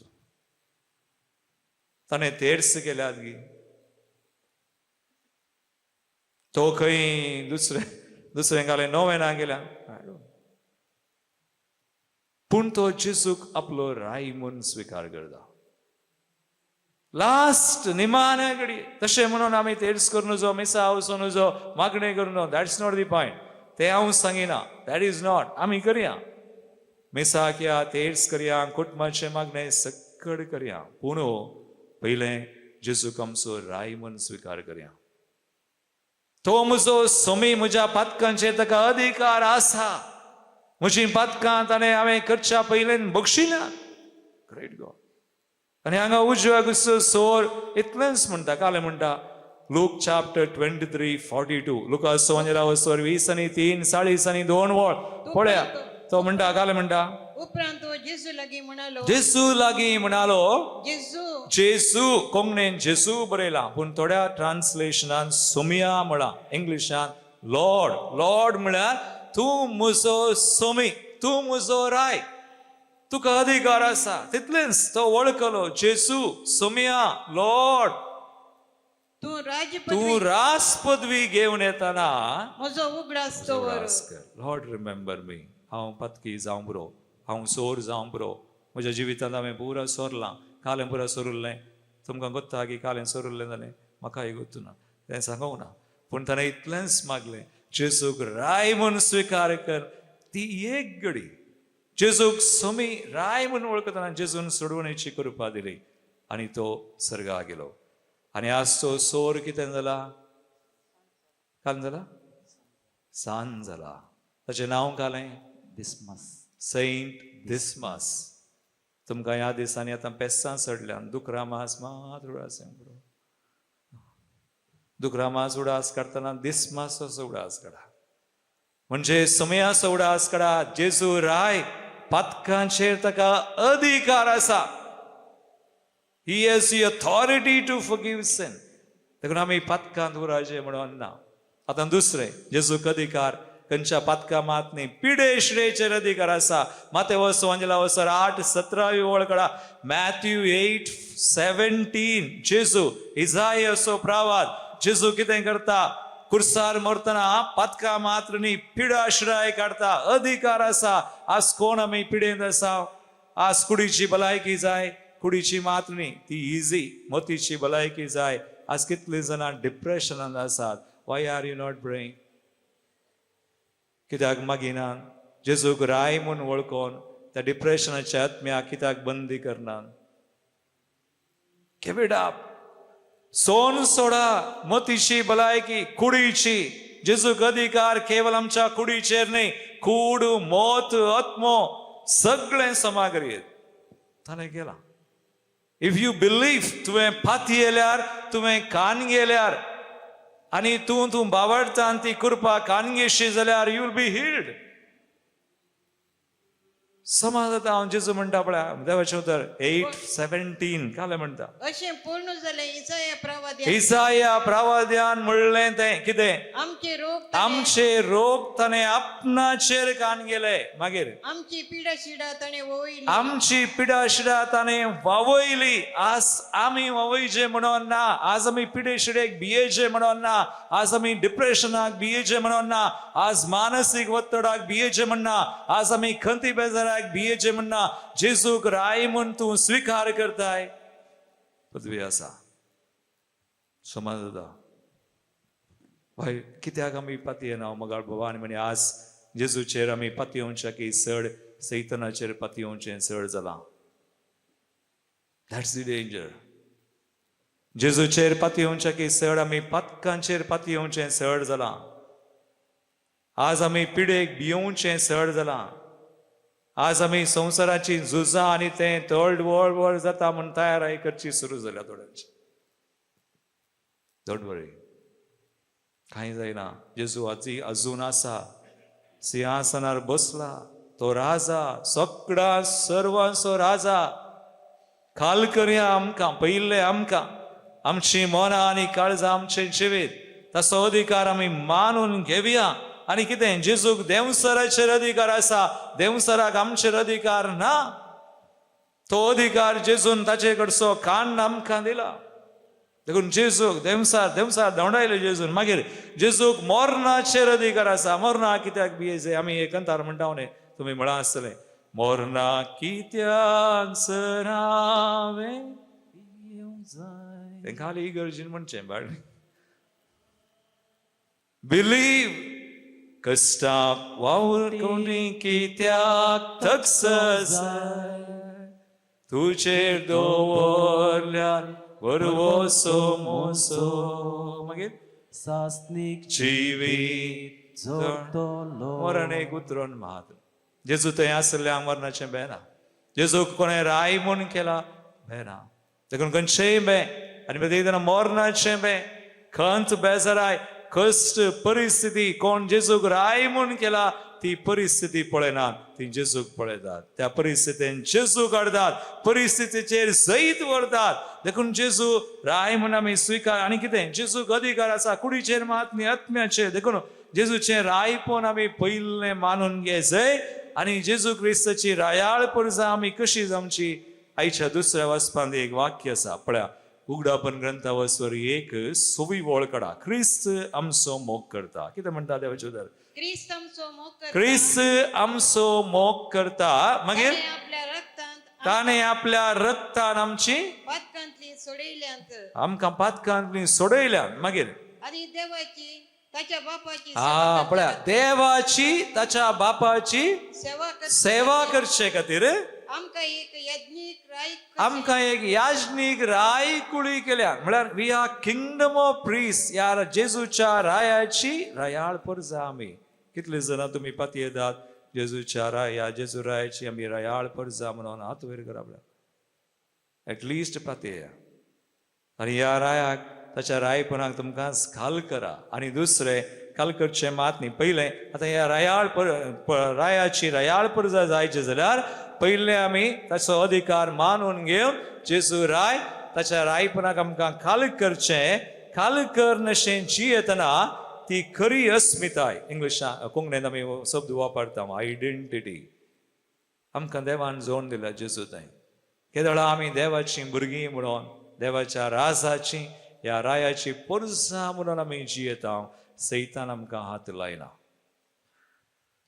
[SPEAKER 4] ताणें तेर्स केल्यात गी, तो खंय दुसरें दुसरें घालें नोवेना गेल्या. पूण तो जेजूक आपलो राय म्हूण स्विकार करता लास्ट निमाण्या घडी. तशें म्हणून आमी तेर्स करूं नजो, मिसा वचूं नजो, मागणें करूं नजो. That's not the point. तें हांव सांगिना, that is not. आमी करया मिसाक या, तेर्स करया, कुटुंबाचें मागणें सक्कड करया, पूण पयलें जेजूक आमचो राय म्हूण स्विकार करया. तो म्हजो सोमी, म्हज्या पातकांचेर ताका अधिकार आसा. म्हजीं पातकां ताणें हांवें करच्या पयलें बक्षिल्या. Great God. आनी हांगा उजव्या कुशीचो सोर इतलेंच म्हणटा. कालें म्हणटा लूक चॅप्टर 23:42, लुकास वंजेला 23 42 वळ पळया. तो म्हणटा, कालें म्हणटा,
[SPEAKER 9] उपरांत तो जेजू लागीं म्हणालो,
[SPEAKER 4] जेसू लागीं म्हणालो,
[SPEAKER 9] जेजू,
[SPEAKER 4] जेसू. कोंकणीन जेसू बरयलां, पूण थोड्या ट्रान्सलेशनान सोमिया म्हळां, इंग्लिशान लॉर्ड. लॉर्ड म्हळ्यार तूं म्हजो सोमी, तूं म्हजो राय, तुका अधिकार आसा. तितलेंच तो वळखलो जेसू सोमिया लॉर्ड.
[SPEAKER 9] तूं राज
[SPEAKER 4] तूं
[SPEAKER 9] पदवी
[SPEAKER 4] रास पदवी घेवन येतना
[SPEAKER 9] म्हजो उगडास दवर.
[SPEAKER 4] लॉर्ड रिमेंबर मी. हांव पातकी जावं पुरो, हांव सोर जावं पुरो. म्हज्या जिवितांत हांवें पुरा सोरलां, कालें पुरा सोरुल्लें. तुमकां गोत्ता की कालें सोरुल्लें जालें, म्हाकाय गोत्तू ना, तें सांगूंक ना. पूण ताणें इतलेंच मागलें, जेजूक राय म्हूण स्विकार कर. ती एक घडी जेजूक सोमी राय म्हूण वळखतना जेजून सोडवणेची कृपा दिली आनी तो सर्गा गेलो. आनी आज तो सोर कितें जाला? काल जाला, सान जाला. ताचें नांव कालें
[SPEAKER 2] दिसमस,
[SPEAKER 4] सेंट दिसमस. तुमकां ह्या दिसांनी आतां पेसां चडल्यान दुकरा मास मात उडास, दुकरा मास उडास काडटना दिसमासचो उडास काडा, म्हणजे समयाचो उडास काडा. जेजू राय पातकांचेर ताका अधिकार आसा. He has the authority to forgive sin. देखून आमी पातकांत उराजे म्हणून ना. आतां दुसरें, जेजूक अधिकार खंयच्या पातका मात न्ही, पिडे शिडेचेर अधिकार आसा. माते वसो अंजला वसर 8:17 वळ कडा, मॅथ्यू 8:17. जेजू इजायसो प्रावाद. जेजू कितें करता? कुर्सार मरतना पातका मात्र न्ही, पिडा शिडाय काडटा. अधिकार आसा. आज कोण आमी पिडेंत आसा? आज कुडीची भलायकी जाय, कुडीची मात न्ही, ती इजी, मतीची भलायकी जाय. आज कितलीं जाणां डिप्रेशनान आसात. Why are you not praying? कित्याक मागिनान जेजूक राय म्हूण वळखोन त्या डिप्रेशनाच्या आत्म्याक कित्याक बंदी करनात? Give it up. सोन सोडा, मतीची भलायकी, कुडीची. जेजूक अधिकार केवल आमच्या कुडीचेर न्ही, कूड, मोत, आत्मो सगळें समाग्र ताणें केलां. If you believe, तुवें पातयेल्यार, तुवें कान गेल्यार आनी तूं तूं बावडता आनी ती कृपा कान घेशी जाल्यार you will be healed. समाज जाता. हांव जेजू म्हणटा पळय, देवाचें उतर 8:17 कालें म्हणटा,
[SPEAKER 9] अशें पूर्ण जालें इसाया प्रवाद्यान,
[SPEAKER 4] इसाया प्रवाद्यान म्हणलें तें कितें?
[SPEAKER 9] आमचे रोग ताणें,
[SPEAKER 4] आमचे रोग ताणें आपणाचेर कान गेले. मागीर
[SPEAKER 9] आमची पिडा शिडा ताणें वळयली.
[SPEAKER 4] आमची पिडाशिडा ताणें वावयली. आज आमी वावयचे म्हणून ना, आज आमी पिडेशिडेक भियेचे म्हणून ना, आज आमी डिप्रेशनाक भियेचे म्हणून ना, आज मानसीक ಒತ್ತಡಾक भियेचे म्हणना, आज आमी खंती बेजाराक भियेचे म्हणना. जेजूक राय म्हूण तूं स्विकार करताय, पदवी आसा, समाज जाता. भाय, कित्याक आमी पातयेना मगाळ बाबा आनी म्हणी? आज जेजूचेर आमी पातयेवच्या की चड सैतनाचेर पातयेवचें चड जालां. That's the danger. जेजूचेर पातयेवच्या की चड आमी पातकांचेर पातयेवचें चड जालां. आज आमी पिडेक भियोवचें चड जालां. आज आमी संवसाराची झुजां आनी तें थर्ड वर्ल्ड वॉर जाता म्हूण तयारी करची सुरू जाल्या थोड्यांची. Don't worry, कांय जायना. जेजू आजी अजून आसा, सिंहासनार बसला तो राजा, सगळ्या सर्वांचो राजा. खाल करया आमकां, पयिल्लें आमकां, आमची मनां आनी काळजां आमचें जिवीत, ताचो अधिकार आमी मानून घेवया. आनी कितें, जेजूक देंवसराचेर अधिकार आसा, देंवसराक आमचेर अधिकार ना. तो अधिकार जेजून ताचे कडचो कान आमकां दिला. देखून जेजूक देंवसार देंवसार धांवडायले जेजून. मागीर जेजूक मरणाचेर अधिकार आसा. मरणा कित्याक भियेचे आमी? एक अंतार म्हणटा न्ही, तुमी म्हळां आसतलें, मरणा कित्याक सर हांवें तें खाली इगर्जीन म्हणचें. बाळ, बिलीव. कश्टाक वावर कोणी कित्याक थक्स जाय? तुजेर दवरल्यार बरवसो मोसो. मागीर
[SPEAKER 2] सासनीक
[SPEAKER 4] जिवीत
[SPEAKER 2] जोडटलो.
[SPEAKER 4] मरण एक उतरून मात. जेजू थंय आसल्या मरणाचें बेना. जेजू कोणें राय म्हूण केला बेना. देखून खंयचेय बे आनी मागीर एकदां मरणाचें बे, खंत, बेजाराय, कश्ट, परिस्थिती, कोण जेजूक राय म्हूण केला ती परिस्थिती पळयनात, ती जेजूक पळयतात. त्या परिस्थितीन जेजू काडतात, परिस्थितीचेर जैत व्हरतात. देखून जेजू राय म्हूण आमी स्विकार. आनी कितें, जेजूक अधिकार आसा कुडीचेर मात न्ही, आत्म्याचेर. देखून जेजूचें रायपण आमी पयलें मानून घेजय. आनी जेजू क्रिस्ताची रायाळ पुरजा आमी कशी जावची? आयच्या दुसऱ्या वाचपांत एक वाक्य आसा पळया. उगडापन ग्रंथावस्वर एक सोवी वळ काडा. क्रिस्त आमचो मोग करता. कितें म्हणटा देवाचें उतर?
[SPEAKER 9] क्रिस्त आमचो मोग करता.
[SPEAKER 4] क्रिस्त आमचो मोग करता. मागीर
[SPEAKER 9] ताणें आपल्या रक्तांत
[SPEAKER 4] ताणें आपल्या रक्तान आमची
[SPEAKER 9] पातकांतली सोडयल्यांत.
[SPEAKER 4] आमकां पातकांतली सोडयल्या. मागीर
[SPEAKER 9] आनी देवाची ताच्या बापाची
[SPEAKER 4] हा
[SPEAKER 9] सेवा
[SPEAKER 4] पळया, देवाची ताच्या बापाची
[SPEAKER 9] सेवा करचे
[SPEAKER 4] सेवा करचे खातीर
[SPEAKER 9] आमकां एक यज्ञीक राय
[SPEAKER 4] आमकां एक याजनीक राय कुळी केल्या. म्हळ्यार we are kingdom of priest. ह्या जेजूच्या रायाची रायाळ परजा आमी. कितले जाणां तुमी पातयेतात जेजूच्या राया, जेजू रायाची आमी रायाळ परजा म्हणून? हात वयर करा. आपल्या एटलिस्ट पातयेया आनी ह्या रायाक, ताच्या रायपणाक तुमकां खाल करा. आनी दुसरें खाल करचें मात न्ही, पयलें आतां ह्या रायाळ पर रायाची रायाळ परजा जायचें जाल्यार पयलें आमी ताचो अधिकार मानून घेवन जेजू राय, ताच्या रायपणाक आमकां खाल करचें. खाल कर नशें जियेतना ती खरी अस्मिताय, इंग्लिशान कोंकणींत आमी शब्द वापरता आयडेंटिटी, आमकां देवान जोड दिला जेजू थंय. केदळा आमी देवाचीं भुरगीं म्हणून, देवाच्या राजाची ह्या रायाची परजा म्हणून आमी जियेता, सैतान आमकां हात लायना.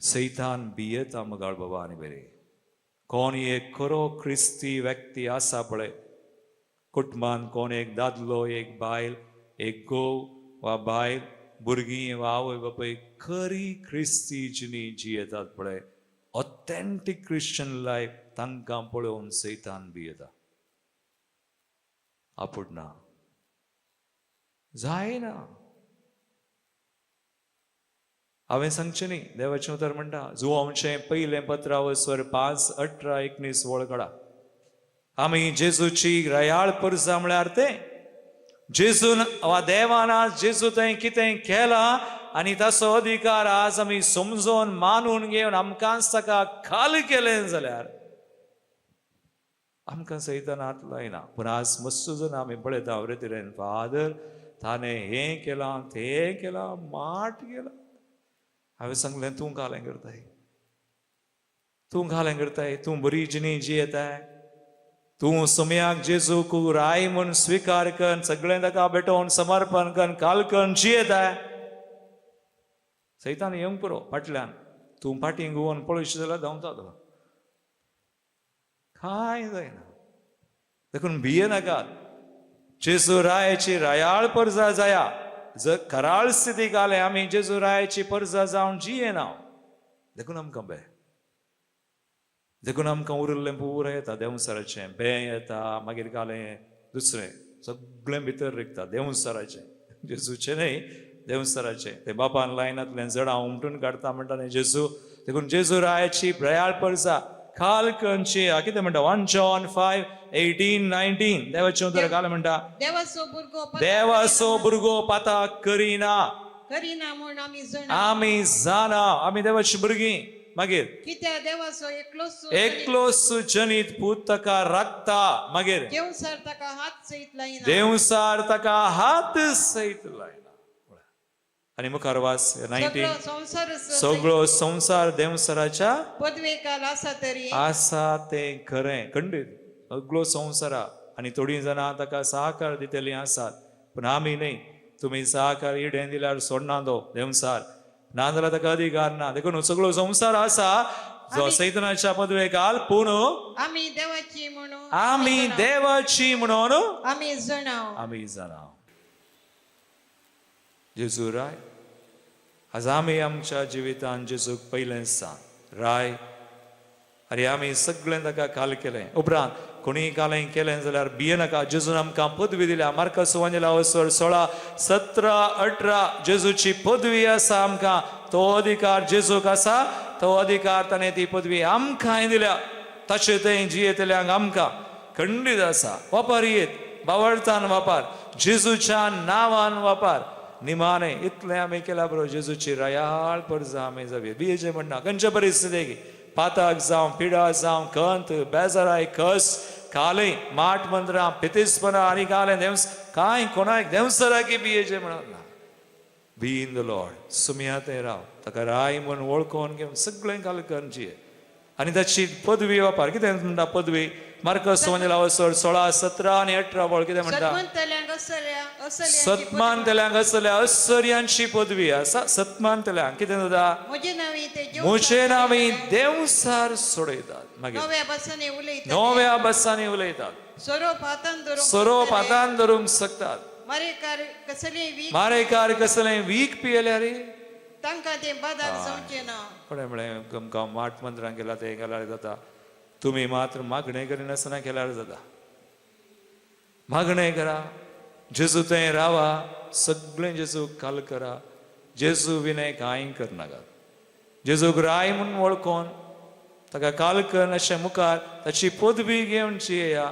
[SPEAKER 4] सैतान भियेता मगाळ बाबा आनी बरे. कोण एक खरो क्रिस्ती व्यक्ती आसा पळय, कुटुंबान कोण एक दादलो, एक बायल, एक घोव वा बायल, भुरगीं वा आवय बापूय खरी क्रिस्ती जिणी जियेतात पळय, ऑथेंटीक क्रिश्चन लायफ, तांकां पळोवन सैतान भियेता. आपुडना जायना. हांवें सांगचें न्ही, देवाचें उतर म्हणटा. जुवांचें पयलें पत्रावस्वर 5:18-19 वळ काडा. आमी जेजूची रयाळ परजा म्हळ्यार तें जेजून वा देवान आज जेजू थंय कितें केलां आनी ताचो अधिकार आज आमी समजून मानून घेवन आमकांच ताका खाल केलें जाल्यार आमकां सैतान हात लायना. पूण आज मस्त जाण आमी पळयता, रेवरेंड फादर ताणें हें केलां तें केलां, माट केलां. हांवें सांगलें, तूं कालें करताय, तूं कालें करताय, तूं बरी जिणी जियेताय, तूं सुमयाक जेजूक राय म्हूण स्विकार कर, सगळें ताका भेटोवन समर्पण कर, काल कर जियेताय. सैतान येवंक पुरो फाटल्यान, तूं फाटीं घुंवोन पळयशी जाल्यार धांवता तो, कांय जायना. देखून भिये नाकात. जेजू रायाची रायाळ परजा जाया. जर कराळ स्थितीक आले आमी जेजू रायाची परजा जावन जियेना, देखून आमकां बे, देखून आमकां उरिल्लें पुराय येता देंवचाराचें बें येता, मागीर घालें दुसरें सगळें भितर रिगता देंवचाराचें, जेजूचें न्हय देंवचाराचें. तें बापान लायनांतलें जडां उमटून काडटा म्हणटा न्ही जेजू. देखून जेजू रायाची प्रयाळ परजा खाल कंची कितें म्हणटा 1 John 5:18-19 देवाचें उतर घाल म्हणटा,
[SPEAKER 9] देवाचो भुरगो
[SPEAKER 4] देवाचो भुरगो पाताक करिना,
[SPEAKER 9] करिना म्हूण आमी जाणा,
[SPEAKER 4] आमी जाणा, आमी देवाची भुरगीं. मागीर
[SPEAKER 9] कित्याक देवाचो एकलोच
[SPEAKER 4] एकलोच जनीत पूत ताका राखता. मागीर
[SPEAKER 9] देवसार ताका हात सयत लायना,
[SPEAKER 4] देवसार ताका हात सयत लायना. आनी मुखार वास 19,
[SPEAKER 9] संवसार
[SPEAKER 4] सगळो संवसार देवसाराच्या
[SPEAKER 9] पदवेकाल आसा तरी
[SPEAKER 4] आसा तें खरें खंडीत सगळो संवसारा. आनी थोडीं जाणां ताका सहकार दितलीं आसात, पूण आमी न्हय. तुमी सहकार इडें दिल्यार सोडना तो देवसार, ना जाल्यार ताका अधिकार ना. देखून सगळो संवसार आसा जो सैतनाच्या पदवेकाल, पूण
[SPEAKER 9] आमी देवाची म्हणून,
[SPEAKER 4] आमी देवाची म्हणून
[SPEAKER 9] आमी जाणा,
[SPEAKER 4] आमी जाणा. जेजू राय आज आमी आमच्या जिवितान जेजूक पयलें सांग राय, आनी आमी सगळें ताका काल केलें. उपरांत कोणीय कालें केलें जाल्यार भियेनाका. जेजून आमकां पदवी दिल्या. मार्कस वंजेला 16:17-18 जेजूची पदवी आसा आमकां. तो अधिकार जेजूक आसा, तो अधिकार ताणें ती पदवी आमकांय दिल्या. ताचे थंय जियेतल्यांक आमकां खंडीत आसा. वापर येत बावडतान वापर, जेजूच्या नांवान वापर. निमाणे इतलें आमी केल्या बरोबर जेजूची रयाळ परजा आमी जावया. भियेचें म्हणना खंयच्या परिस्थितीक, पाताक जावं, पिडा जावं, कंत, बेजाराय, कस, कालें, माट मंत्रां, पितिसपणां आनी कालें देवस कांय कोणाक देंवसराकी भियेचें म्हणत ना. Be in the Lord, Somaiya थंय राव, ताका राय म्हूण वळखून घेवन सगळें घाल करची आनी ताची पदवी वापर. कितें म्हणटा पदवी? मार्कस 16:17-18 वळ कितें म्हणटा? सतमानतल्यांक असल्या असर्यांची पदवी आसा. सतमानतल्यांक कितें जाता? म्हजे नांवी देवसार सोडयतात. मागीर नव्या भासांनी उलयतात, सोरोप हातान धरूंक शकतात, मारेकार कसलें वीख पियेल्यार
[SPEAKER 9] तांकां तें बादाक जावचें ना.
[SPEAKER 4] कोणें म्हळें तुमकां माट मंत्रां केला तें केल्यार जाता, तुमी मात्र मागणें करिनासतना केल्यार जाता. मागणें करा, जेजू थंय रावा, सगळें जेजूक काल करा, जेजू विनय कांय करनाकात. जेजूक राय म्हूण वळखोन ताका काल कर अशें मुखार ताची पदवी घेवन जियेया.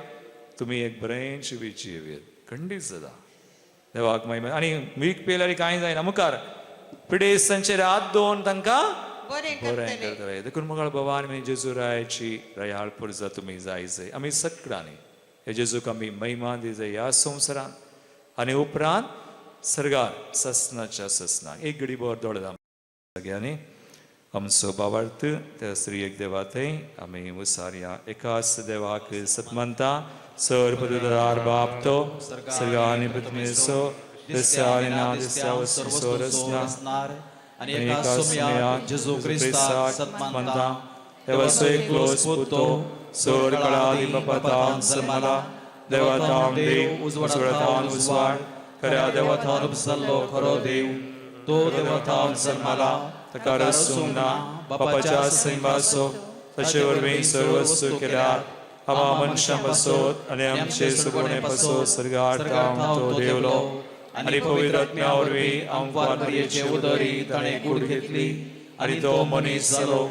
[SPEAKER 4] तुमी एक बरें जिवीत जियेवयेत खंडीत जाता. देवाक महिमा. आनी वीख पियेल्यार कांय जायना. मुखार पिडेस्तांचेर हात दवरून तांकां
[SPEAKER 9] बरें
[SPEAKER 4] बरें करतले. देखून मुखार बाबा आमी जेजू रायाची रयाळ पुरजा तुमी जाय जाय. आमी सगळ्यांनी हे जेजूक आमी महिमा दी जाय ह्या संवसारांत आनी उपरांत सर्गार ससनाच्या ससनाक. एक घडी भर दोळे सगळ्यांनी आमचो बाबार्थ त्या स्त्रियेक देवा थंय आमी मुसारया एकाच देवाक सतमानता सर पदुदार बाप तो सर्गा आनी पृथ्वीचो दिसत्या आनी ना दिसत्या वस्तूंचो रचना
[SPEAKER 2] आनी एका सुमयाक जेजू क्रिस्ताक सतमानता.
[SPEAKER 4] देवाचो एकलोच पुतो सर काळा आदी बापा जल्माला, देवा थावन देव, उजवाडा थावन उजवाड, खऱ्या देवा थावन उपसल्लो खरो देव, तो देवा थावन जल्माला, ताका रसूंक ना, बापाच्या सैमाचो ताचे वरवीं सर्वस्व केल्यार आमा मनशां पासत आनी आमचे सुगणे पासत सर्गार थावन तो देवलो आनी पवित्र आत्म्या वरवीं आमकां मारयेचे उदरी ताणें कूड घेतली आनी तो मनीस जालो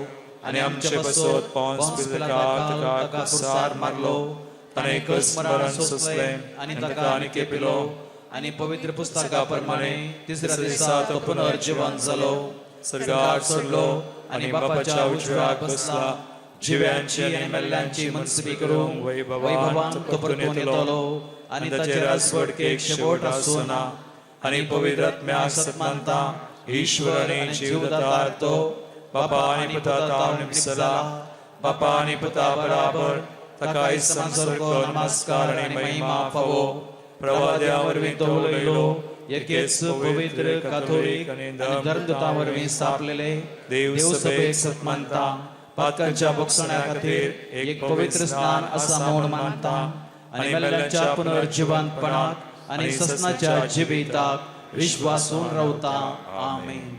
[SPEAKER 4] आनी आमचे पासत पोन्स पिलाताक ताका कुसार मारलो, ताणें कस मरण सोंसलें आनी ताका आनी केपिलो
[SPEAKER 2] आनी पवित्र पुस्तका प्रमाणे तिसऱ्या दिसा तो पुनर्जिवन जालो,
[SPEAKER 4] सर्गार चडलो आनी बापाच्या उजव्याक बसला, जिव्यांची आनी मेल्ल्यांची मनसबी करूंक वैभवान तो परतून येतलो आनी ताचे राजवटकेक शेवट आसूं ना. आनी पवित्र आत्म्याक सत्मानता ईश्वर आनी जीवदातार तो बापा आनी पुता तावन निपसला, बापा आनी पुता बराबर ताका संसर्ग नमस्कार आनी महिमा फावो. प्रवाद्या वरवीं तो उलयलो,
[SPEAKER 2] एकेच पवित्र काथोलीक आनी धर्मदूता वरवीं स्थापलेले देवसभेक सत्मानता, पातकांच्या बोगसण्या खातीर एक पवित्र स्नान आसा म्हूण मानता आनी मेल्ल्यांच्या पुनर्जिवंतपणाक आनी ससनाच्या जिविताक विश्वासून रावता. आमेन.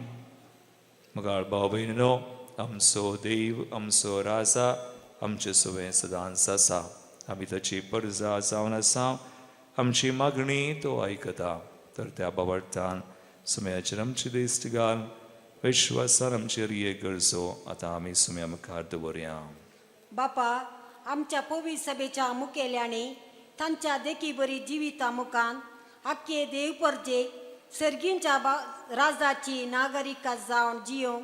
[SPEAKER 4] मगाळ भाव भयणीनो, आमचो देव आमचो राजा आमचे सवें सदांच आसा. आमी ताची परजा जावन आसा. आमची मागणी तो आयकता. तर त्या बाबडतान सुम्याचेर आमची दिश्ट घाल, विश्वासान आमचेर एक गरजो आतां आमी सुम्या मुखार दवरया.
[SPEAKER 10] बापा, आमच्या पवी सभेच्या मुखेल्यांनी तांच्या देखी बरी जिविता मुखान आख्खे देव परजे सर्गींच्या राजाची नागरिका जावन जियोंक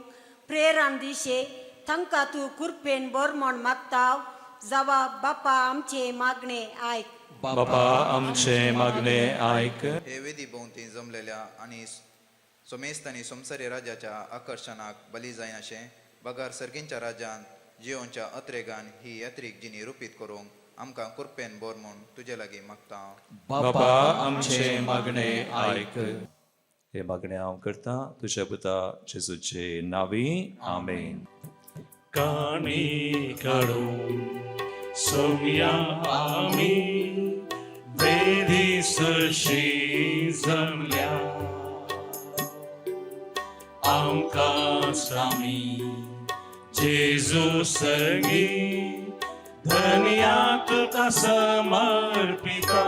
[SPEAKER 10] प्रेरण दिशे तांकां तूं कुरपेन बर म्हण मागता. जावा बापा आमचे मागणे आयक.
[SPEAKER 4] बापा आमचे मागणे आयक.
[SPEAKER 11] हे वेदी भोंवती जमलेल्या आनी सोमेस्त आनी संवसारी राज्याच्या आकर्शणाक बली जायनाशें बगर सर्गींच्या राज्यांत जियोनच्या अत्रेगान ही यात्रीक जिणी रुपीत करूंक आमकां कुरपेन बोर म्हूण तुजे लागीं मागता.
[SPEAKER 4] बापा आमचे मागणे आयक. हे मागणे हांव करता तुज्या पुता जेजूचे नावी. आमेन.
[SPEAKER 3] काणी काडून सोम्या आमी वेदी सरशी जमल्या, आमकां स्वामी जेजू सगी धन्या तुका समर्पिता.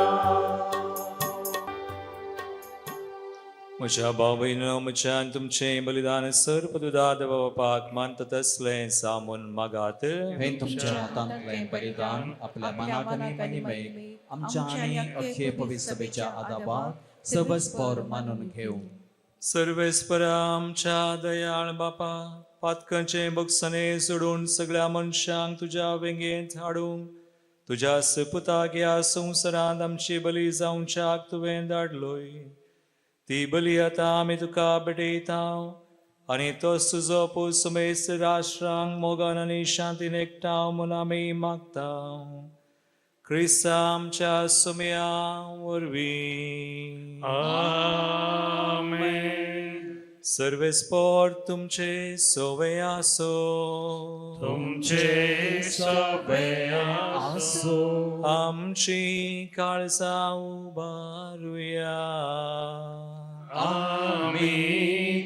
[SPEAKER 4] म्हज्या भाव भयणीनो, म्हज्या आनी तुमचें बलिदान सर्व देवा बापाक मानता तसलें सामून मागात.
[SPEAKER 2] हे तुमच्या हातांतलें बलिदान आपल्या मनाक आनी महिमेक आमच्या आनी अख्खे पवित्र सभेच्या आदाबाक सबस मानून घेवं.
[SPEAKER 4] सर्वेस्परा आमच्या दयाळ बापा, पातकांचें बक्षणे सोडून सगळ्या मनशांक तुज्या वेंगेंत हाडूंक तुज्या सपुताक ह्या संवसारांत आमची बली जावच्याक तुवें धाडलोय. ती बली आतां आमी तुका भेटयता आनी तोच तुजो पूत समेस्त राष्ट्रांक मोगान आनी शांतीन एकठांव म्हूण आमी मागता. क्रिस्ता आमच्या सुम्या वरवीं.
[SPEAKER 3] आमेन.
[SPEAKER 4] सर्वेस्पोर तुमचे सोवे आसो.
[SPEAKER 3] तुमचे सोबे आसो.
[SPEAKER 4] आमची काळजां उबारुया.
[SPEAKER 3] आमी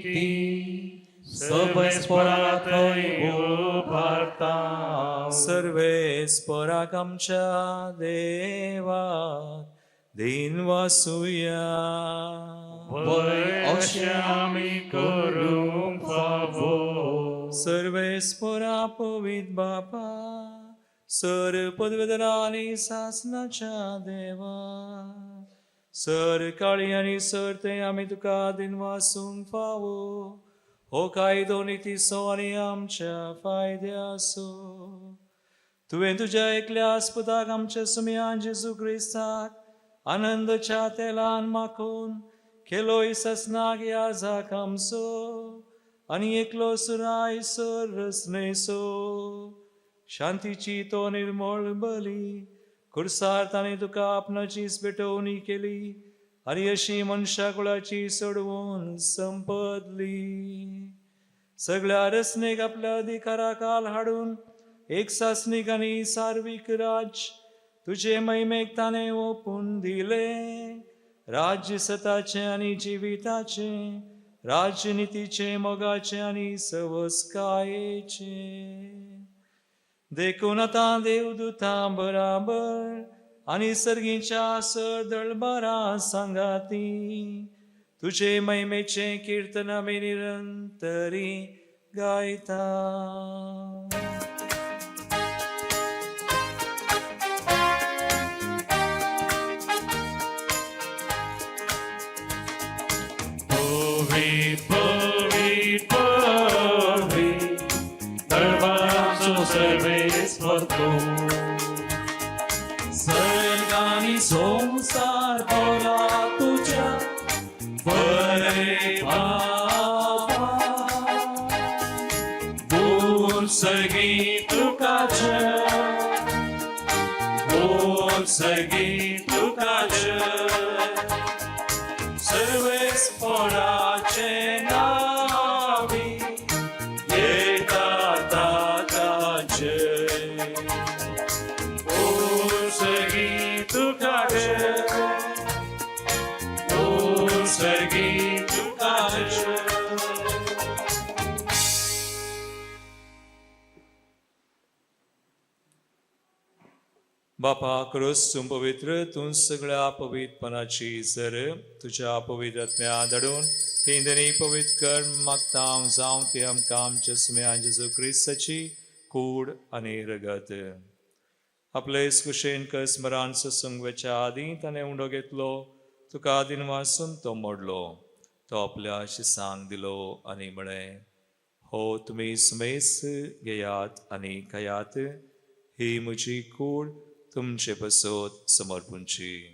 [SPEAKER 3] ती सबस्परा थंय उबारता.
[SPEAKER 4] सर्वेस्पोराक आमच्या देवाक दीन वासुया.
[SPEAKER 3] वय अशें आमी करूंक फावो.
[SPEAKER 4] सर्वेस्पोरा पवित बापा, सर पदवेदरा आनी सासनाच्या देवा, सर काळी आनी सर ते आमी तुका दीन वासूंक फावो. हो कायदो नितीचो आनी आमच्या फायद्याचो. तुवें तुज्या एकल्या आस्पदाक आमच्या सुमयान जेजू क्रिस्ताक आनंदाच्या तेलान माखून केलोय ससनाक याजाक आमचो आनी एकलो सुराय सर रचनेचो. शांतीची तो निर्मळ बली कुर्सार ताणें तुका आपणाचीच भेटवणी केली आनी अशी मनशा कुळाची सोडवून संपदली. सगळ्या रचनेक आपल्या अधिकारा काल हाडून एक सासणीक आनी सार्वीक राज्य तुजे महिमेक ताणें ओंपून दिलें. राज्य सताचें आनी जिविताचें, राज्य नितीचें, मोगाचें आनी सवस्कायेचें. देखून आतां देवदूतां बराबर आनी सर्गीच्या सदळबारा सांगाती तुजे महिमेचें किर्तन आमी निरंतरी गायता.
[SPEAKER 3] पवी पवी पवी दरबाराचो सर्वेस्पर तूं.
[SPEAKER 2] सर्ग आनी संवसार भरला तुज्या वैभवान.
[SPEAKER 3] बोल सर्गी तुका जय, बोल सर्गी तुका जय, सर्वेस्पराचे नावी येता ताका जय. बोल सर्गी तुका जय, बोल सर्गी तुका जय.
[SPEAKER 4] बापा क्रोस तूं पवित्र, तूं सगळ्या पवित्रपणाची सर तुज्या पवित्र आत्म्या धाडून ही इंधनी पवित्र कर मागता हांव, जावं ती आमकां आमच्या सुम्या जेजू क्रिस्ताची कूड आनी रगत. आपले कुशेन कस्मरान ससूंक वेच्या आदीं ताणें उंडो घेतलो, तुका दिनवासून तो मोडलो, तो आपल्या शिसांक दिलो आनी म्हळें, हो तुमी सुमेस घेयात आनी खायात, ही म्हजी कूड तुमचे पसत समर्पूंची.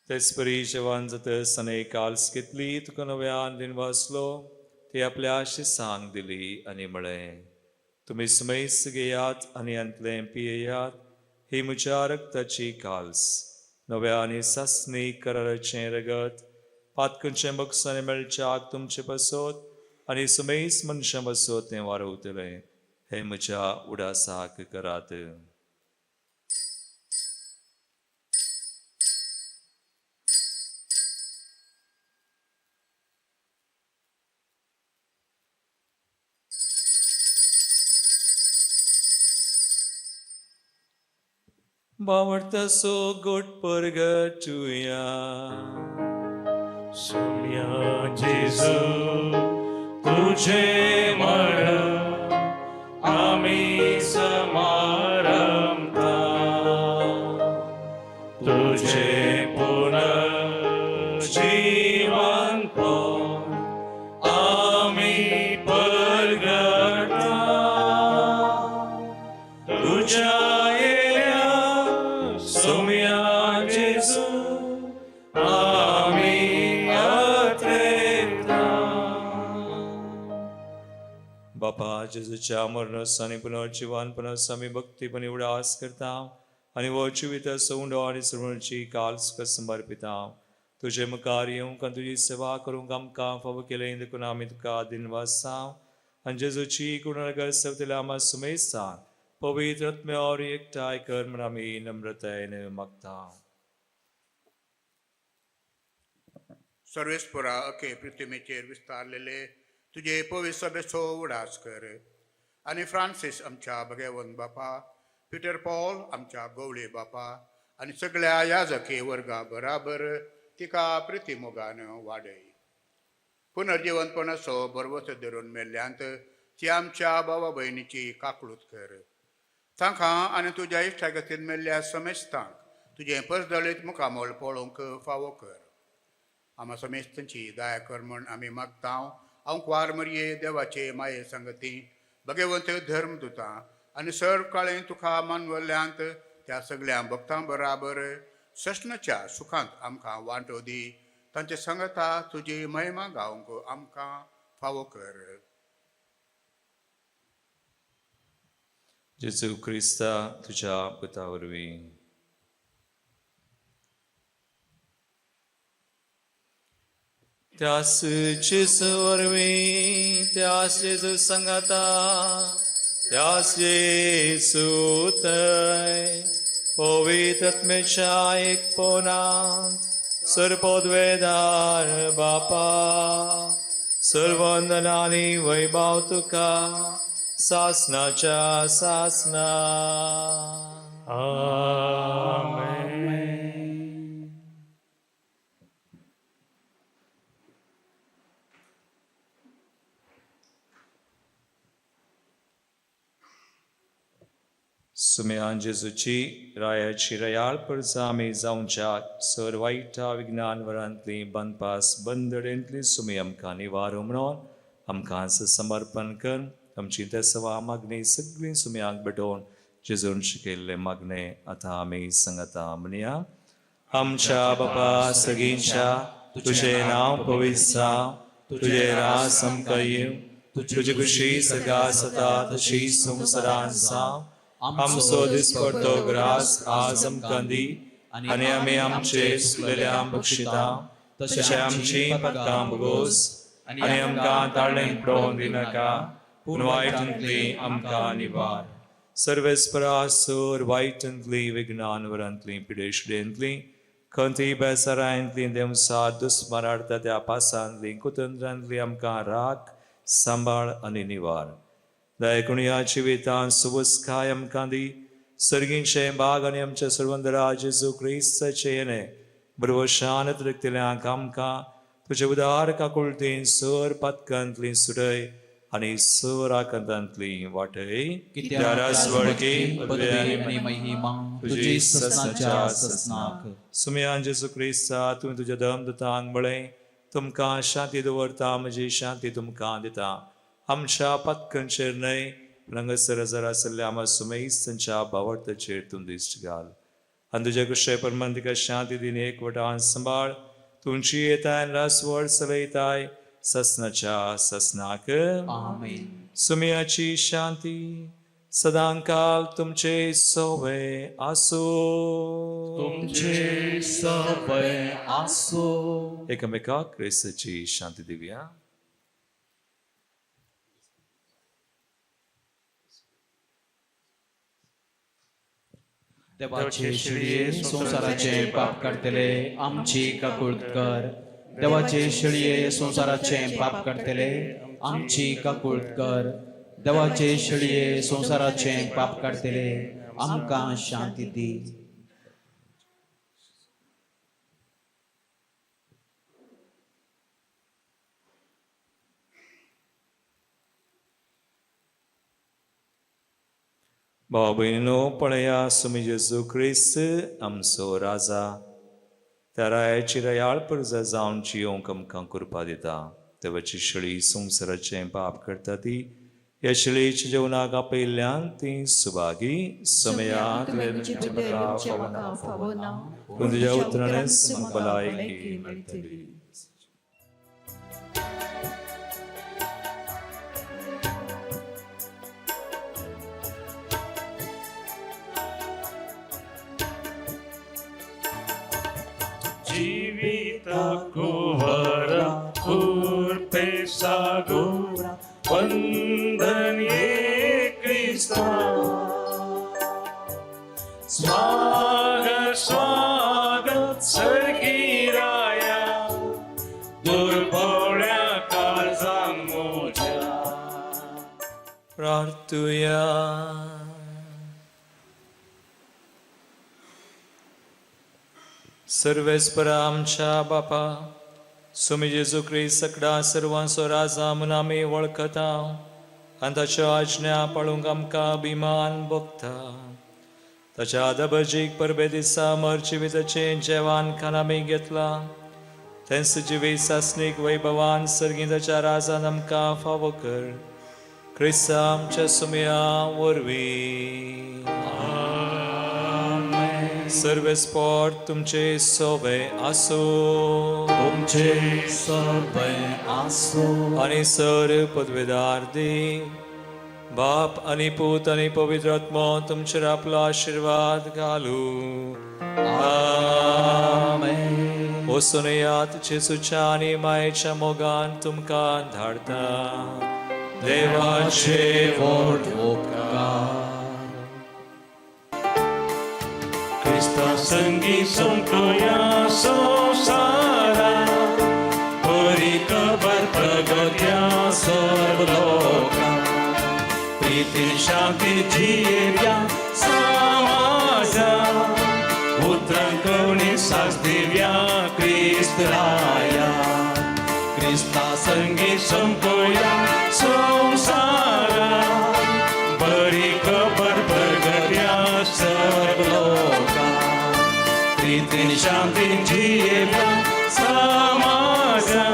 [SPEAKER 4] तेच परी जेवण जातच ताणें काल्स घेतली, तुका नव्यान दिनवासलो, ती आपल्या शिसांक दिली आनी म्हळें, तुमी सुमेस घेयात आनी हांतलें पियेयात, ही म्हज्या रक्ताची काल्स, नव्या आनी सासणी कराराचें रगत, पातकणचें बक्षांनी मेळच्याक तुमचे पासत आनी सुमेस मनशां पासत तें वारवतलें. हें म्हज्या उडासाक करात. बावडतासो गोट परगटुया.
[SPEAKER 3] सोम्या जेजू तुझे मरण आमी समारंभता, तुझे पुनर्जीवनपण आमी परगटता, तुझ्या येण्या सोम्या जेजू आमी अत्रेता.
[SPEAKER 4] बापा, जेजूच्या मरणस आनी पुनर्जिवनपणस आमी भक्तीपणी उडास करता आनी हो जिविताचो उंडो आनी सर्वची काल्स समर्पिता. तुजे मुखार येवंक आनी तुजी सेवा करूंक आमकां फावो केलें देखून आमी तुका दिनवासा. आनी जेजूची गुणगर सवतल्या आमा सुमेसान पवित्र आत्म्यावर एकठांय कर म्हूण आमी नम्रतायेन मागता.
[SPEAKER 8] सर्वेस्परा, अखे पृथ्वीचेर विस्तारलेले तुजे पवित्र सभेचो उडास कर आनी फ्रांसीस आमच्या भगेवन बापा, पिटर पॉल आमच्या गवळे बापा आनी सगळ्या याजकी वर्गा बराबर तिका प्रिती मोगान वाडय. पुनर्जिवनपणाचो बरवस धरून मेल्ल्यांत ती आमच्या भावा भयणीची काकळूत कर. तांकां आनी तुज्या इश्टागतीन मेल्ल्या समेस्तांक तुजें परजळीत मुखामळ पळोवंक फावो कर. आमा समेस्तांची दया कर म्हण आमी मागता. हांव कुवार मरये देवाचे माये संगती भगवंत धर्मदुतां आनी सर्व काळें तुका मानवल्ल्यांत त्या सगळ्या भक्तां बराबर सस्नाच्या सुखांत आमकां वांटो दी. तांचे संगता तुजी महिमा गावंक आमकां फावो कर.
[SPEAKER 4] जेजू क्रिस्ता तुज्या पुता वरवीं. त्यास जेजू वरवीं, त्यास जेजू सांगाता, त्यास जेजू थंय पवित्र आत्म्याच्या एकपणांत सर्वपदवेदार बापा, सर्वंदनानी वैभव तुका सासनाच्या सासना.
[SPEAKER 3] आमेन.
[SPEAKER 4] सुम्यान जेजूची रायाची रयाळ परजा आमी जावच्या सर वायटा विज्ञान वरांतली बनपास बंदडेंतली सुमी आमकां निवारू म्हणून आमकां समर्पण कर. आमची तेसवा मागणी सगळीं सुम्यांक भेटोवन जेजून शिकयल्ले मागणे आतां आमी सांगता म्हणया. आमच्या बापा सगळींच्या, तुजें नांव पवित्र जावं, तुजें राज आमकां येवं, तुजी खुशी सगळ्या सता तशी संवसारांत जावं. आमचो दिसपडतो ग्रास आज आमकां दी आनी आमी आमचे चुकलेल्या बक्षिता तशें आमची पदकां भोगोस आनी आमकां ताळें पडोवन दिनाका, पूण वायटांतली आमकां निवार. सर्वेस्परा सोर वायटांतली विज्ञान वरांतली पिडेशडेंतली खंती बेसरांतली देमसा दुस्मारार्था त्या पासांतली कुतंत्रांतली आमकां राख सांबाळ आनी निवार. दयाकून ह्या जिवितांत सुबसकाय आमकां दी. सर्गींचे बाग आनी आमच्या सर्वंदरा जेजू क्रिस्ताचे येणे बरवशान रिकतल्यांक आमकां तुजे उदार काकुळतीन सर पातकांतली सुटय आनी सर आकांतांतली वाटय.
[SPEAKER 2] कित्याक पदवी आनी महिमा तुजी ससनाच्या ससनाक.
[SPEAKER 4] सुमयान जेजू क्रिस्ता, तुवें तुज्या दम दुतांक म्हळें, तुमकां शांती दवरता, म्हजी शांती तुमकां दिता. आमच्या पातकांचेर न्हय, पूण हांगासर हजर आशिल्ल्या आमच्या सुमेस्तांच्या भावार्थाचेर तूं दिश्ट घाल आनी तुज्या कुशे प्रमाण तिका शांती दिन एक वटान सांबाळ. तुमची येताय रासवळ चलयताय ससनाच्या ससनाक.
[SPEAKER 2] आमेन.
[SPEAKER 4] सुमयाची शांती सदांकाल तुमचे सोवे आसो.
[SPEAKER 2] तुमचे सवय आसो.
[SPEAKER 4] एकामेकाक क्रिस्ताची शांती दिवया.
[SPEAKER 2] देवाचे शेळये संवसाराचे पाप काडटले आमची काकूळत कर. देवाचे शेळये संवसाराचे पाप काडटले आमची काकूळत कर. देवाचे शेळये संवसाराचे पाप काडटले आमकां शांती दी.
[SPEAKER 4] भाव भयणीनो, पळया सुमी जेजू क्रिस्त आमचो राजा त्या रायाची रयाळ परजा जावन जियोंक आमकां कृपा दिता. देवाची शेळी संवसाराचें पाप करता ती ह्या शेळयेच्या जेवणाक आपयल्ल्यान ती सुभागी. समया तुवें म्हज्या म्हाका फावना, पूण तुज्या उतरानच म्हाका भलायकी मेळटली.
[SPEAKER 3] जीविता कुवरा सागोरा वंदन ये क्रिस्ता. स्वागत स्वागत सर्गीराया दुर्बोळ्या काळजांक म्हज्या.
[SPEAKER 4] प्रार्थुया. सर्वेस्परा आमच्या बापा, सुमी जेजू क्रिस्त सगळ्या सर्वांचो राजा म्हूण आमी वळखता आनी ताच्यो आज्ञा पाळूंक आमकां अभिमान भोगता. ताच्या आदाबजीक परबे दिसा मर जिविताचें जेवण खाण आमी घेतलां. तेंच जिवीत सासणीक वैभवान सर्गीं ताच्या राजान आमकां फावो कर. क्रिस्ता आमच्या सुमया वरवीं. सर्वेस्पोर तुमचे सोवे आसो.
[SPEAKER 2] तुमचे सवय आसो.
[SPEAKER 4] आनी सर पदवेदार देव बाप आनी पूत आनी पवित्र आत्मो तुमचेर आपलो आशिर्वाद घालू.
[SPEAKER 2] आमेन.
[SPEAKER 4] वचून येयात, जेजूच्या आनी मायेच्या मोगान तुमकां धाडटा. देवाचे
[SPEAKER 2] व्हड उपकार.
[SPEAKER 3] क्रिस्ता संगी संपया संसारा, बरी खबर प्रगत्या सर्व लोका, प्रीती शांती जियेव्या समाजा, उतरां कोणी सास दिव्या क्रिस्त राया. क्रिस्ता संगी संपया संसारा, बरी खबर प्रगत्या सर्व लोका, प्रीतीन शांतीन जियेव्या समाजा,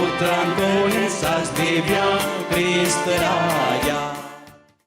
[SPEAKER 3] उतरां कोणी सास दिव्या क्रिस्त राया.